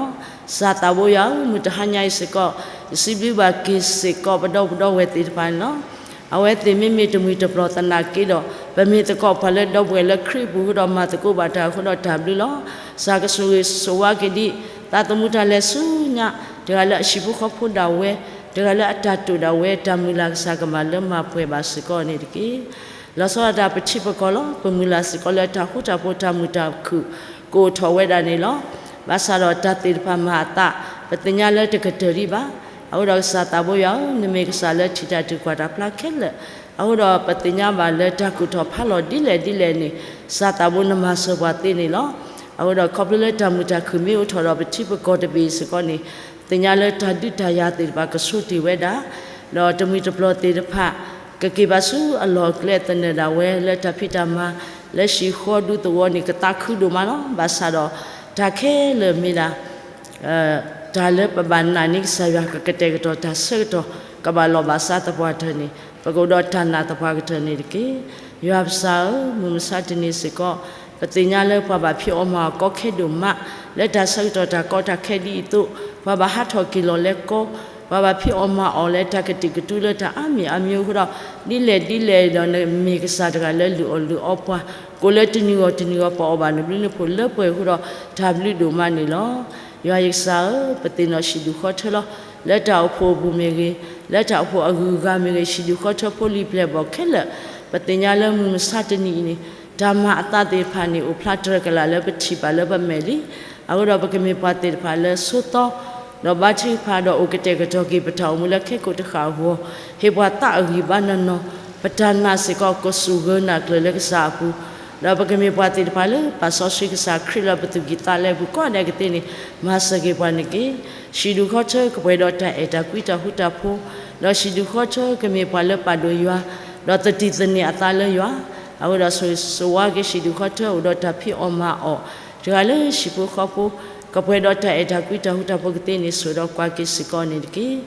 ကစၢ်သးဘိယွၤဧၢ, မုၢ်တဟါညါအံၤစ့ၢ်ကီး ယစံးဘျုးဘၣ်က့ၤစ့ၢ်ကီး ပဒီပုၢ်ဝဲၢ်သ့ၣ်တဖၣ်န့ၣ်လီၤ. အဝဲသ့ၣ်မ့မ့ၢ်တမှံၤတပျီၤသနာ်က့ဒီး ပမ့ၢ်သကိးပှၤလၢဒီပုၢ်ဝဲၢ်လၢခရံာ်အပူၤအဃိဒီး မၤသကိးဘၣ်တၢ်အဃိဒီးတၢ်ဘျုးလီၤ. ကစၢ်ကဆိၣ်ဂ့ၤဆိၣ်ဝါက့ၤဒံး သးသမူတၢ်လဲၤဆူညါ, တဂၤလၢအဟံၣ်ဖိဃီဖိဒၣ်ဝဲ, တဂၤလၢအတၢ်တိာ်ဒၣ်ဝဲ တၢ်မုၢ်လၢ်ကစၢ်ကမၤလၢမၤပှဲၤဘၣ်စ့ၢ်ကီးန့ၣ်တက့ၢ်. လီၤဆီဒၣ်တၢ်ပထံပကီၢ်လီၤ. ပမုၢ်လၢ်စ့ၢ်ကီးလၢတၢ်ဃူတၢ်ဖိးတၢ်မုာ်တၢ်ခုၣ် ကအိၣ်ထီၣ်ဝဲဒၣ်န့ၣ်လီၤ. ဘၣ်ဆၣ်ဒီးတၢ်သ့ၣ်တဖၣ်မၤအသး ပသ့ၣ်ညါလၢတကတၢၢ်ဒံးဘၣ်. အဃိဒီးကစၢ်သးဘိယွၤဧၢ, နမ့ၢ်ကစၢ်လၢထံၣ်တၢ်ထုကဖၣ်တၢ်ဖျါခဲလၢာ်, အဃိဒီးပသ့ၣ်ညါဘၣ်လၢတၢ်ကူၣ်ထီၣ်ဖးလီၤဒ်လဲၣ်ဒ်လဲၣ်န့ၣ် ကစၢ်သးဘိနမၤစၢၤပှၤသ့န့ၣ်လီၤ. အဃိဒီးခီဖျိလၢတၢ်မုာ်တၢ်ခုၣ်မ့ၢ်အိၣ်ထီၣ်ဒီးပထံပကီၢ်တဘ့ၣ်စ့ၢ်ကီးန့ၣ် သ့ၣ်ညါလၢတၢ်ဒုးတၢ်ယၤသ့ၣ်တဖၣ်ကဆိၣ်တ့ၢ်ဝဲဒၣ်, ဒီးတမှံၤတပျီၤသ့ၣ်တဖၣ် ကက့ၤဘၣ်ဆူအလီၢ်အကျဲသနၢၣ်ဒၣ်ဝဲလၢတၢ်ဖံးတၢ်မၤ လၢဟံၣ်ဃီဒူသဝီန့ၣ် ကသးခုဒိၣ်မးလီၤ. ဘၣ်ဆၣ်ဒီး တၢ်ခဲလၢာ်မ့ၢ်ဒၣ် တၢ်လၢပဘၣ်နာ်န့ၢ်ကစၢ်ယွၤ ကကတဲာ်ကတီၤတၢ်ဆၢကတီၢ် ကဘၣ်လီၢ်ဘၣ်စးသပှၢ်တၢၢ်န့ၣ် ပကအိၣ်ဒီးတၢ်နာ်သပှၢ်ကတၢၢ်န့ၣ်တက့ၢ်. ယွၤပစၢ်ဧၢ, မုၢ်မဆါတနံၤစ့ၢ်ကီး ပသ့ၣ်ညါလၢပှၤဘၣ်ဖံးအီၣ်မၤအီၣ်ကီခဲဒိၣ်မး လၢတၢ်ဆၢကတီၢ်တၢ်ကီတၢ်ခဲဒ်အံၤအသိး, ပှၤဘၣ်ဟးထီၣ်က့ၤလီၤလၢကီ, ပှၤဘၣ်ဖံးအီၣ်မၤအီၣ်လၢတၢ်ကတုာ်ကတူာလၢတၢ်အါမံၤအါမံၤအဃိဒီး ဒ်လဲၣ်ဒ်လဲၣ်ဒီး နမ့ၢ်ကစၢ်တဂၤလၢလုၢ်အီၣ်လုၢ်အီပှၤ, ကိးလၢတနံၤဂီၢ်တနံၤဂီၢ် ပအီၣ်ဘၣ်နဘျုးနဖှိၣ်လၢပှဲၤအဃိဒီး တၢ်ဘျုးဒိၣ်မးန့ၣ်လီၤ. ယွၤယကစၢ်ဧၢ, ပသ့ၣ်နီၣ်ဟံၣ်ဒူၣ်ဃီထၢလီၤ. လၢတၢ်အိၣ်ဖှိၣ်အပူၤမ့ၢ်ဂ့ၤ, လၢတၢ်အိၣ်ဖှိၣ်အဂုၤအဂၤမ့ၢ်ဂ့ၤ, ဟံၣ်ဒူၣ်ဃီထၢဖိလံၤပျဲၢ်ဘီၣ်ခဲလၢာ်, ပသ့ၣ်ညါလၢမုၢ်မဆါတနံၤအံၤန့ၣ် တၢ်မၤအသးသ့ၣ်တဖၣ်န့ၣ် အိၣ်ဖျါတြၢၤကလာ်လၢပထံၣ်ဘၣ်လၢပမဲာ်လံ. အဃိဒီးပကမ့ၢ်ပှၤသ့ၣ်တဖၣ်လၢဆိးသီ ဒီးဘါထုကဖၣ်ဒီးအိၣ်ကတဲာ်ကတီၤက့ၤပတၢ်အိၣ်မူလၢခဲကိာ်တဃၣ်အဂီၢ်, ဟ့ၣ်ပှၤသးအဂံၢ်ဘါနီၢ်နီၢ်, ပတၢ်နာ်စ့ၢ်ကီးကစူၢ်ဂၢၤနၢ်ကျၢၤလၢကစၢ်အပူၤ, ဒီးပကမ့ၢ်ပှၤသ့ၣ်တဖၣ်လၢပာ်စီဆှံကစၢ်ခရံာ်လၢပသူၣ်ကံၢ်သးလဲပူၤကိးဂၤဒဲးကသ့န့ၣ် မၤစၢၤက့ၤပှၤန့ၣ်တက့ၢ်. ဟံၣ်ဒူၣ်ဃီထၢကပှဲၤဒီးတၢ်အဲၣ်တၢ်ကွံတၢ်ဃူတၢ်ဖိး, ဒီးဟံၣ်ဒူၣ်ဃီထၢကမ့ၢ်ပှၤလၢပာ်ဒိၣ်ယွၤ, ဒီးသဒံးသန့ၤအသးလၢယွၤ, အဃိဒီးဆိၣ်ဂ့ၤဆိၣ်ဝါက့ၤဟံၣ်ဒူၣ်ဃီထၢအိၣ်ဒီးတၢ်ဖံးအီၣ်မၤအီၣ်, တဂၤလၢဟံၣ်ဖိဃီဖိ ကပှဲၤဒီးတၢ်အဲၣ်တၢ်ကွံတၢ်ဃူတၢ်ဖိးကသ့န့ၣ် ဆိၣ်ဒီးကွၢ်က့ၤစ့ၢ်ကီးန့ၣ်တက့ၢ်.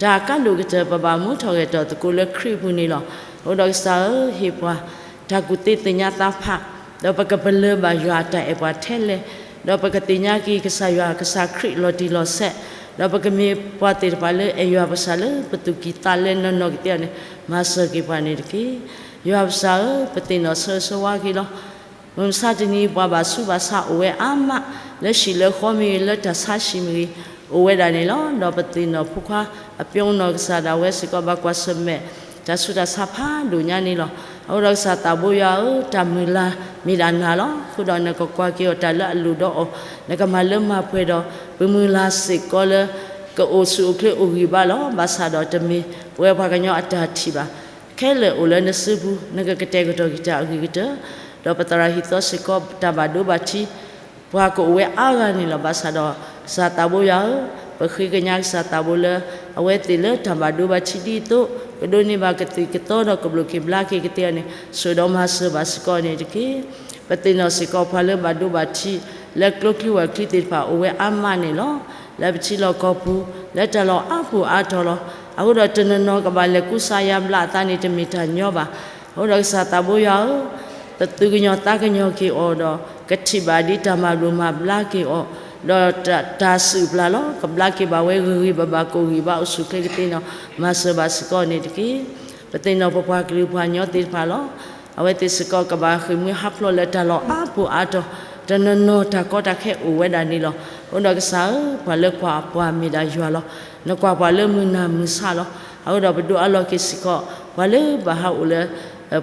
တၢ်အကါဒိၣ်ကတၢၢ် ပဘၣ်မူထီၣ်ဂဲၤထီၣ်သကိးလၢခရံာ်အပူၤန့ၣ်လီၤ. အဃိဒီးကစၢ်ဧၢ, ဟ့ၣ်ပှၤတၢ်ကူၣ်သ့သ့ၣ်ညါသးဖး, ဒီးပကပလၢၢ်ဘၣ်ယွၤအတၢ်အဲၣ်ပှၤထဲလဲၣ်, ဒီးပကသ့ၣ်ညါက့ၤကစၢ်ယွၤကစၢ်ခရံာ်လီၤတံၢ်လီၤဆဲး, ဒီးပကမ့ၢ်ပှၤသ့ၣ်တဖၣ်လၢအဲၣ်ယွၤပစၢ်လၢပသူၣ်ကံၢ်သးလဲနီၢ်နီၢ်ကသ့န့ၣ် မၤစၢၤက့ၤပှၤန့ၣ်တက့ၢ်. ယွၤပစၢ်ဧၢ, ပသ့ၣ်နီၣ်ဆိၣ်ဂ့ၤဆိၣ်ဝါက့ၤလီၤ. မုၢ်မဆါတနံၤ ပှၤဘၣ်ဆူးဘၣ်ဆါအိၣ်ဝဲအါမး လၢဟံၣ်လၢဃီမ့ၢ်ဂ့ၤ, လၢတၢ်ဆါဟံၣ်မ့ၢ်ဂ့ၤ, အိၣ်ဝဲဒၣ်န့ၣ်လီၤ. ဒီးပသ့ၣ်နီၣ်ဖိခွါအပျဲၢ်နီၢ်ကစၢ်ဒၣ်ဝဲစ့ၢ်ကီး ဘၣ်ကွၢ်ဆၢၣ်မဲာ် တၢ်ဆူးတၢ်ဆါဖးဒိၣ်ညါန့ၣ်လီၤ. အဃိဒီးကစၢ်သးဘိယွၤဧၢ, တၢ်မုၢ်လၢ်မ့ၢ်ဒၣ်နၤလီၤ. အဃိဒီးနကကွၢ်က့ၤအီၤတၢ်လၢအလိၣ်ဒီးအီၤ, နကမၤလၢမၤပှဲၤဒီး ပမုၢ်လၢ်စ့ၢ်ကီးလၢ ကအိၣ်ဆူၣ်အိၣ်ချ့အိၣ်ဂံၢ်ဘါလီၤ. ဘၣ်ဆၣ်ဒီးတမ့ၢ်ပဝဲပှၤကညီအတၢ်ထံၣ်ဘၣ် ခဲလၢာ်အိၣ်လၢနစုပူၤ, နကကတဲာ်ကတီၤက့ၤတၢ်အဂ့ၤကတၢၢ်, ဒီးပသရၣ်ဟံၣ်သီစ့ၢ်ကီး တၢ်ဘၣ်ဒိဘၣ်ထံး ပှၤကအိၣ်ဝဲအါဂၤန့ၣ်လီၤ. ဘၣ်ဆၣ်ဒီး ကစၢ်သးဘိယွၤဧၢ, ပဃ့ကညးကစၢ်သးဘိလၢ အဝဲသ့ၣ်လၢတၢ်ဘၣ်ဒိဘၣ်ထံးဒ်သိး ကဒိးန့ၢ်ဘၣ်ကသံၣ်ကသီဒီးကဘျိးက့ၤဘျါက့ၤကသ့အီၤန့ၣ် ဆိၣ်ဒီးမၤစၢၤဘၣ်စ့ၢ်ကီးန့ၣ်တက့ၢ်. ပသ့ၣ်နီၣ်စ့ၢ်ကီးပှၤလၢဘၣ်ဒိဘၣ်ထံး လၢကျိချံဝၢ်ချံသ့ၣ်တဖၣ်အိၣ်ဝဲအါမးန့ၣ်လီၤ. လၢပထံလီၢ်ကီၢ်ပူၤ လၢတၢ်လီၢ်အါပူၤအါတီၤလီၤ. အဃိဒီးတနီၤနီၤကဘၣ်လဲၤကူစါယါဘျါအသးန့ၣ် တမ့ၢ်တၢ်ညီဘၣ်. အဃိဒီးကစၢ်သးဘိယွၤဧၢ, ပသူကညီၤသးကညီၤက့ၤအီၤဒီး ကထံၣ်ဘၣ်ဒ်တၢ်မၤဘျိးမၤဘျါက့ၤအီၤ, ဒီးတၢ်စူၣ်ပျၢ်လီၤ. ကဘျါက့ၤဘၣ်ဝဲဂ့ၤဂ့ၤဘၣ်ဘၣ် ကအိၣ်ဂံၢ်ဘါအိၣ်ဆူၣ်အိၣ်ချ့ကသ့န့ၣ် မၤစၢၤဘၣ်စ့ၢ်ကီးန့ၣ်တက့ၢ်. ပသ့ၣ်နီၣ်ပပှၤကလုာ်ပှၤကညီသ့ၣ်တဖၣ်လီၤ. အဝဲသ့ၣ်စ့ၢ်ကီးကဘၣ်ဃ့ၢ်မှံဟးဖျိးလၢတၢ်လီၢ်အါပူၤအါတီၤ, တနီၤနီၤတၢ်ကီတၢ်ခဲအိၣ်ဝဲဒၣ်န့ၣ်လီၤ. အဃိဒီးကစၢ်ဧၢ, ပှၤလၢကွၢ်ပှၤမ့ၢ်ဒၣ်ယွၤလီၤ. နကွၢ်ပှၤလၢမုၢ်နၤမုၢ်ဆါလီၤ. အဃိဒီးပဒိးအးလီၤက့ၤစ့ၢ်ကီး ပှၤလၢဘၣ်ဟးအိၣ်လၢ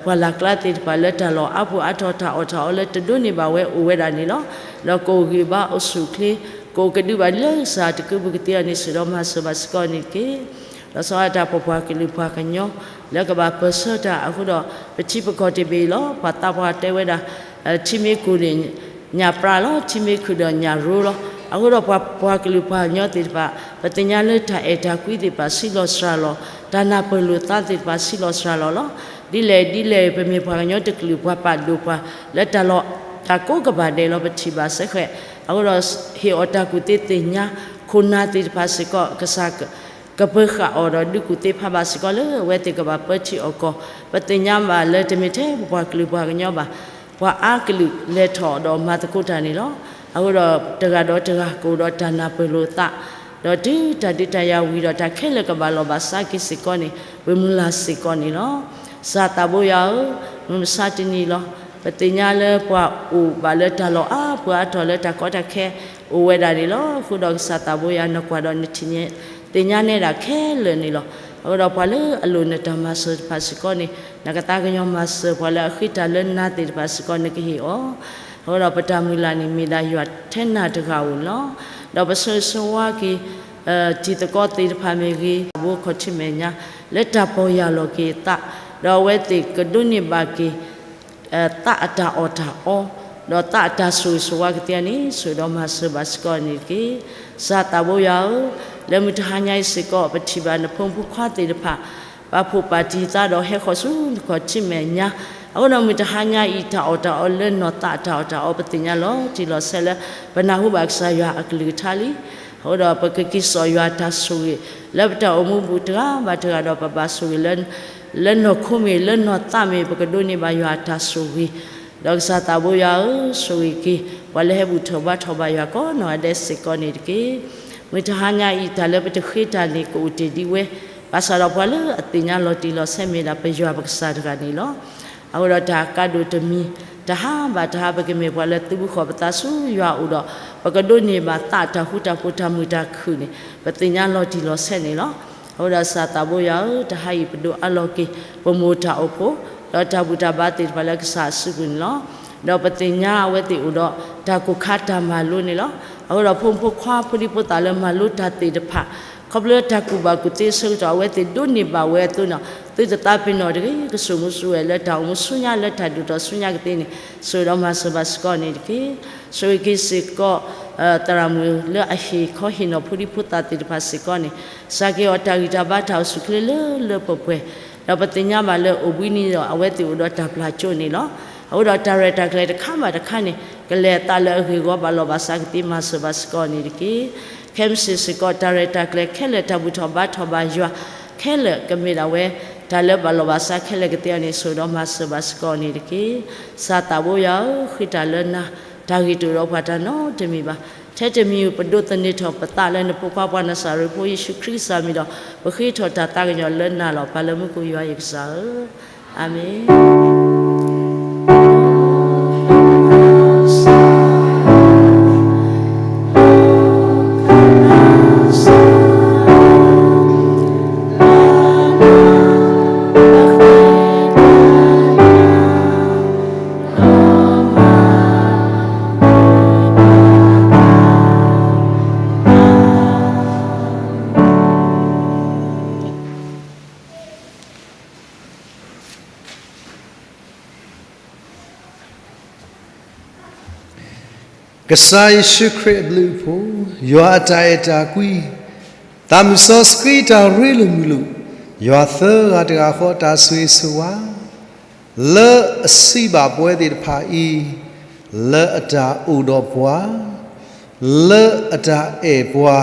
ပှၢ်လၢ်ကျါသ့ၣ်တဖၣ်လၢတၢ်လီၢ်အါပူၤအါတီၤ တၢ်အီၣ်တၢ်အီလၢတဒိးန့ၢ်ဘၣ်ဝဲအိၣ်ဝဲဒၣ်န့ၣ်လီၤ. ဒီးကအိၣ်ဂံၢ်ဘါအိၣ်ဆူၣ်အိၣ်ချ့, ကအိၣ်ကဒုဘၣ်လၢကစၢ်တကုပူၤကသ့အီၤန့ၣ် ဆိၣ်ဒီးမၤစၢၤဘၣ်စ့ၢ်ကီးန့ၣ်တက့ၢ်. လီၤဆီဒၣ်တၢ်ပပှၤကလုာ်ပှၤကညီ လၢကဘၣ်ပၢၢ်ဆၢတၢ်အဃိဒီး ပထံပကီၢ်တဘ့ၣ်အံၤလီၤ. ပှၤသးပှၢ်တဲဝဲဒၣ် ထံမ့ၢ်ကိၢ်န့ၣ် ညၣ်ပြးလီၤ, ထံမ့ၢ်ခုၣ်ဒီးညၣ်ရိလီၤ. အဃိဒီးပှၤပှၤကလုာ်ပှၤကညီသ့ၣ်တဖၣ် ပသ့ၣ်ညါလၢတၢ်အဲၣ်တၢ်ကွံသ့ၣ်တဖၣ် ဆံးလီၤစှၤလီၤ, တၢ်နၢ်ပၢၢ်လိာ်သးသ့ၣ်တဖၣ် ဆံးလီၤစှၤလီၤလီၤ. ဒ်လဲၣ်ဒ်လဲၣ် ပမ့ၢ်ပှၤကညီတကလုာ် ပှၤပာ်ဒိၣ်ပှၤ လၢတၢ်လီၢ်တၢ်ကိးကဘၣ်ဒဲးလီၤ ပထံၣ်ဘၣ်စ့ၢ်ကီး. အဃိဒီး ဟ့ၣ်အီၤတၢ်ကူၣ်သ့သ့ၣ်ညါ ခိၣ်နၢ်သ့ၣ်တဖၣ်စ့ၢ်ကီး ကစၢ် ကပၢၤဃာ်အီၤဒီးဒုးကူၣ်သ့ၣ်တဖၣ်ဘၣ်စ့ၢ်ကီးလၢအဝဲသ့ၣ်ကဘၣ်ပၢထံအီၣ်ကီၢ်, ပသ့ၣ်ညါဘၣ်လၢတမ့ၢ်ထဲပပှၤကလုာ်ပှၤကညီဘၣ်, ပှၤအါကလုာ်လဲၤထီၣ်ဒီးမၤသကိးတၢ်န့ၣ်လီၤ. အဃိဒီးတဂၤဒီးတဂၤကအိၣ်ဒီးတၢ်နၢ်ပၢၢ်လိာ်သး, ဒီးတုၤတၢ်ဒုးတၢ်ယၤဝံၤဒီးတၢ်ခဲလၢာ်ကဘၣ်လီၢ်ဘၣ်စးက့ၤစ့ၢ်ကီးန့ၣ် ပမုၢ်လၢ်စ့ၢ်ကီးန့ၣ်လီၤ. ကစၢ်သးဘိယွၤဧၢ, မုၢ်မဆါတနံၤလီၤ. ပသ့ၣ်ညါလၢပှၤအိၣ်ဘၣ်လၢတၢ်လီၢ်အါပှၤအါထီၣ်လၢတၢ်ကီတၢ်ခဲ အိၣ်ဝဲဒၣ်န့ၣ်လီၤ. အဃိဒီးကစၢ်သးဘိယွၤ နကွၢ်ဒီးနထံၣ် သ့ၣ်ညါနဲဒၣ်ခဲလၢာ်န့ၣ်လီၤ. အဃိဒီးပှၤလၢအလိၣ်နတၢ်မၤစၢၤတဖၣ်စ့ၢ်ကီးန့ၣ် နကသးကညီၤမၤစၢၤ, ပှၤလၢအဃ့တၢ်လၢနၤသ့ၣ်တဖၣ်စ့ၢ်ကီး နကဟ့ၣ်အီၤ. အဃိဒီးပတၢ်မုၢ်လၢ်န့ၣ် မ့ၢ်ဒၣ်ယွၤထဲနၤတဂၤဧိၤန့ၣ်လီၤ. ဒီးပဆိၣ်ဂ့ၤဆိၣ်ဝါက့ၤ တံၤသကိးသ့ၣ်တဖၣ်မ့ၢ်ဂ့ၤ, ဘိခီၣ်ထံးမဲာ်ညါ လၢတၢ်ပီၢ်ယၢ်လီၤက့ၤအသး, ဒီးအဝဲသ့ၣ်ကဒိးန့ၢ်ဘၣ်က့ၤ သးအတၢ်အီၣ်တၢ်အီ, ဒီးသးအတၢ်ဆိၣ်ဂ့ၤဆိၣ်ဝါကသ့န့ၣ် ဆိၣ်ဂ့ၤဒီးမၤစၢၤဘၣ်စ့ၢ်ကီးန့ၣ်တက့ၢ်. ကစၢ်သးဘိယွၤဧၢ, လၢမုၢ်တဟါညါအံၤစ့ၢ်ကီး ပထံၣ်ဘၣ်နဖိမုၣ်ဖိခွါသ့ၣ်တဖၣ် ပာ်ဖှိၣ်ပာ်တံၢ်သးဒီးဟဲဃီၤဆူနခီၣ်ထံးမဲာ်ညါ, အဃိဒီးမုၢ်တဟါညါအံၤ တၢ်အီၣ်တၢ်အီလၢနီၢ်သးအတၢ်အီၣ်တၢ်အီ ပသ့ၣ်ညါလီၤတံၢ်လီၤဆဲးလၢ ပနၢ်ဟူဘၣ်ကစၢ်ယွၤအကလုၢ်ကထါလံ. အဃိဒီးပကက့ၤစိာ်ယွၤတၢ်ဆိၣ်ဂ့ၤ လၢပတၢ်အိၣ်မူပူၤတဂၤဘၣ်တဂၤဒီး ပဘၣ်ဆိၣ်ဂ့ၤ လၢနီၢ်ခိမ့ၢ် လၢနီၢ်သးမ့ၢ် ပကဒိးန့ၢ်ဘၣ်ယွၤအတၢ်ဆိၣ်ဂ့ၤ, ဒီးကစၢ်သးဘိယွၤဧၢ, ဆိၣ်ဂ့ၤက့ၤ ပှၤလၢဟဲဘူၣ်ထီၣ်ဘါထီၣ်ဘၣ်ယွၤကိးနီၢ်ဂၤဒဲးစ့ၢ်ကီးန့ၣ်တက့ၢ်. မုၢ်တဟါညါအံၤ တၢ်လၢပတဃ့တၢ်န့ၣ် ကအိၣ်တ့ၢ်ဒံးဝဲ, ဘၣ်ဆၣ်ဒီးပှၤလၢအသ့ၣ်ညါလီၤတံၢ်လီၤဆဲးမ့ၢ်ဒၣ်ပယွၤပကစၢ်တဂၤန့ၣ်လီၤ. အဃိဒီးတၢ်ကါဒိၣ်တမံၤ, တဟါဘၣ်တဟါ ပကမ့ၢ်ပှၤလၢသုးဘူးဃီၤပသးဆူယွၤအအိၣ်ဒီး ပကဒိးန့ၢ်ဘၣ်သးအတၢ်ဃူတၢ်ဖိးတၢ်မုာ်တၢ်ခုၣ်န့ၣ် ပသ့ၣ်ညါလီၤတံၢ်လီၤဆဲးန့ၣ်လီၤ. အဃိဒီးကစၢ်သးဘိယွၤဧၢ, တဟါအံၤပဒိးအးလီၤက့ၤ ပမိၢ်တၢ်အိၣ်ဖှိၣ် ဒီးတၢ်ဘူၣ်တၢ်ဘါသ့ၣ်တဖၣ်လၢကစၢ်အစုပူၤန့ၣ်လီၤ. ဒီးပသ့ၣ်ညါအဝဲသ့ၣ်အိၣ်ဒီးတၢ်ကိၢ်ခါတၢ်မၤလိန့ၣ်လီၤ. အဃိဒီးဖိမုၣ်ဖိခွါဖိဒံဖိသၣ်လၢမၤလိတၢ်သ့ၣ်တဖၣ် ခီဖျိတၢ်ကူၣ်ဘၣ်ကူၣ်သ့အဆၢကတီၢ် အဝဲသ့ၣ်ဒိးန့ၢ်ဘၣ်ဝဲအသိးန့ၣ် သုတသးပ့ၤနီၣ်တဂ့ၤ, ကစိာ်မူစိာ်ဝဲလၢတၢ်အိၣ်မူဆူညါ လၢတၢ်ဒိၣ်ထီၣ်ဆူညါကသ့န့ၣ် ဆိၣ်ဂ့ၤဒီးမၤစၢၤဘၣ်စ့ၢ်ကီးန့ၣ်တက့ၢ်. ဆိၣ်ဂ့ၤက့ၤစ့ၢ်ကီး သရၣ်မုၣ်လၢအဟ့ၣ်ခီဟ့ၣ်နီၤဖိဒံဖိသၣ်သ့ၣ်တဖၣ်စ့ၢ်ကီးန့ၣ် စၢ်က့ၤအီၤတၢ်ဂံၢ်တၢ်ဘါတၢ်အိၣ်ဆူၣ်အိၣ်ချ့လၢလၢပှဲၤပှဲၤ, ဒီးပသ့ၣ်ညါဘၣ်လၢအိၣ်ဘှံးနံၤဒီး အဝဲသ့ၣ်အိၣ်ဒီးတၢ်ပျၢ်ကၠိန့ၣ်လီၤ. အဃိဒီးတၢ်ရဲၣ်တၢ်ကျဲၤတခါဘၣ်တခါန့ၣ် ကလဲၤအသးလၢအဂ့ၢ်အဂီၢ် ဘၣ်လီၢ်ဘၣ်စးကသ့ မၤစၢၤဘၣ်စ့ၢ်ကီးန့ၣ်တက့ၢ်. ခဲမုၢ်ဆ့ၣ်စ့ၢ်ကီး တၢ်ရဲၣ်တၢ်ကျဲၤခဲလၢာ် တၢ်ဘူၣ်ထီၣ်ဘါထီၣ်ဘၣ်ယွၤခဲလၢာ် ကမ့ၢ်ဒၣ်ဝဲ တၢ်လၢဘၣ်လီၢ်ဘၣ်စးခဲလၢာ်ကသ့အီၤန့ၣ် ဆိၣ်ဂ့ၤဒီးမၤစၢၤဘၣ်စ့ၢ်ကီးန့ၣ်တက့ၢ်. ကစၢ်သးဘိယွၤဧၢ, ဃ့တၢ်လၢနၤ, တၢ်ဂ့ၢ်တအိၣ်ဒီးပှၤတၢ်နီတမံၤဘၣ်. ထဲတမံၤ ပဒိးသန့ၤထီၣ်ပသးလၢနဖိခွါပှၤနၤစၤရ့းဖိယ့ၣ်ၡူးခရံာ်ကစၢ်မံၤဒီး ပဃ့ထီၣ်တၢ်သးကညီၤလၢနၤလီၤ. ပၢ်လၢမူခိၣ်ယွၤယကစၢ်ဧၢ, အၤမ့ၣ်. ကစၢ်ယ့ၣ်ၡူးခရံာ်အဘျုးအဖှိၣ်, ယွၤအတၢ်အဲၣ်တၢ်ကွံ, သးမုၢ်စီဆှံတၢ်ရ့လိာ်မုာ်လိာ်, ယွၤသၢဂၤတဂၤဃီအတၢ်ဆိၣ်ဂ့ၤဆိၣ်ဝါ လၢအစံးဘၣ်ပဝဲသ့ၣ်တဖၣ်အံၤ, လၢအတၢ်အိၣ်ဒီးပှၤ, လၢအတၢ်အဲၣ်ပှၤ,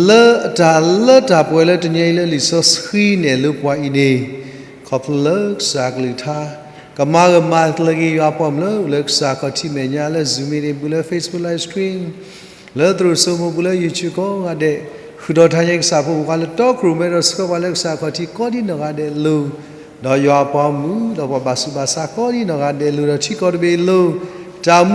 လၢအတၢ်လၢတၢ်ပှဲၤလၢတနံၤအံၤလၢလံာ်စီဆှံနဲၣ်လိပှၤအံၤန့ၣ်, ခီဖျိလၢကစၢ်အကလုၢ်ကထါ ကမၤဂၢၢ်မၤကျၢၤက့ၤယွၤအပှၤမုၣ်လၢအိၣ်လၢကစၢ်ခီၣ်ထံးမဲာ်ညါ လၢ Zoom meeting ပူၤ လၢ Facebook live stream လၢသရိာ်စိမိပူၤ လၢ YouTube ကိးဂၤဒဲး, ဃုာ်ဒီးထါညါကစၢ်ဖိမုၣ်ဖိခွါလၢတီခိၣ်ရိၣ်မဲဒီးဆှၢပှၤလၢကစၢ်ခီၣ်ထံးကိးဒံနီၢ်ဂၤဒဲးလိၤ, ဒီးယွၤအပှၤမုၣ် ဒီးပှၤဘၣ်ဆူးဘၣ်ဆါကိးဒံနီၢ်ဂၤဒဲးလိၤ ဒီးထံကီၢ်တဘ့ၣ်အလိၤ, တၢ်အိၣ်မူ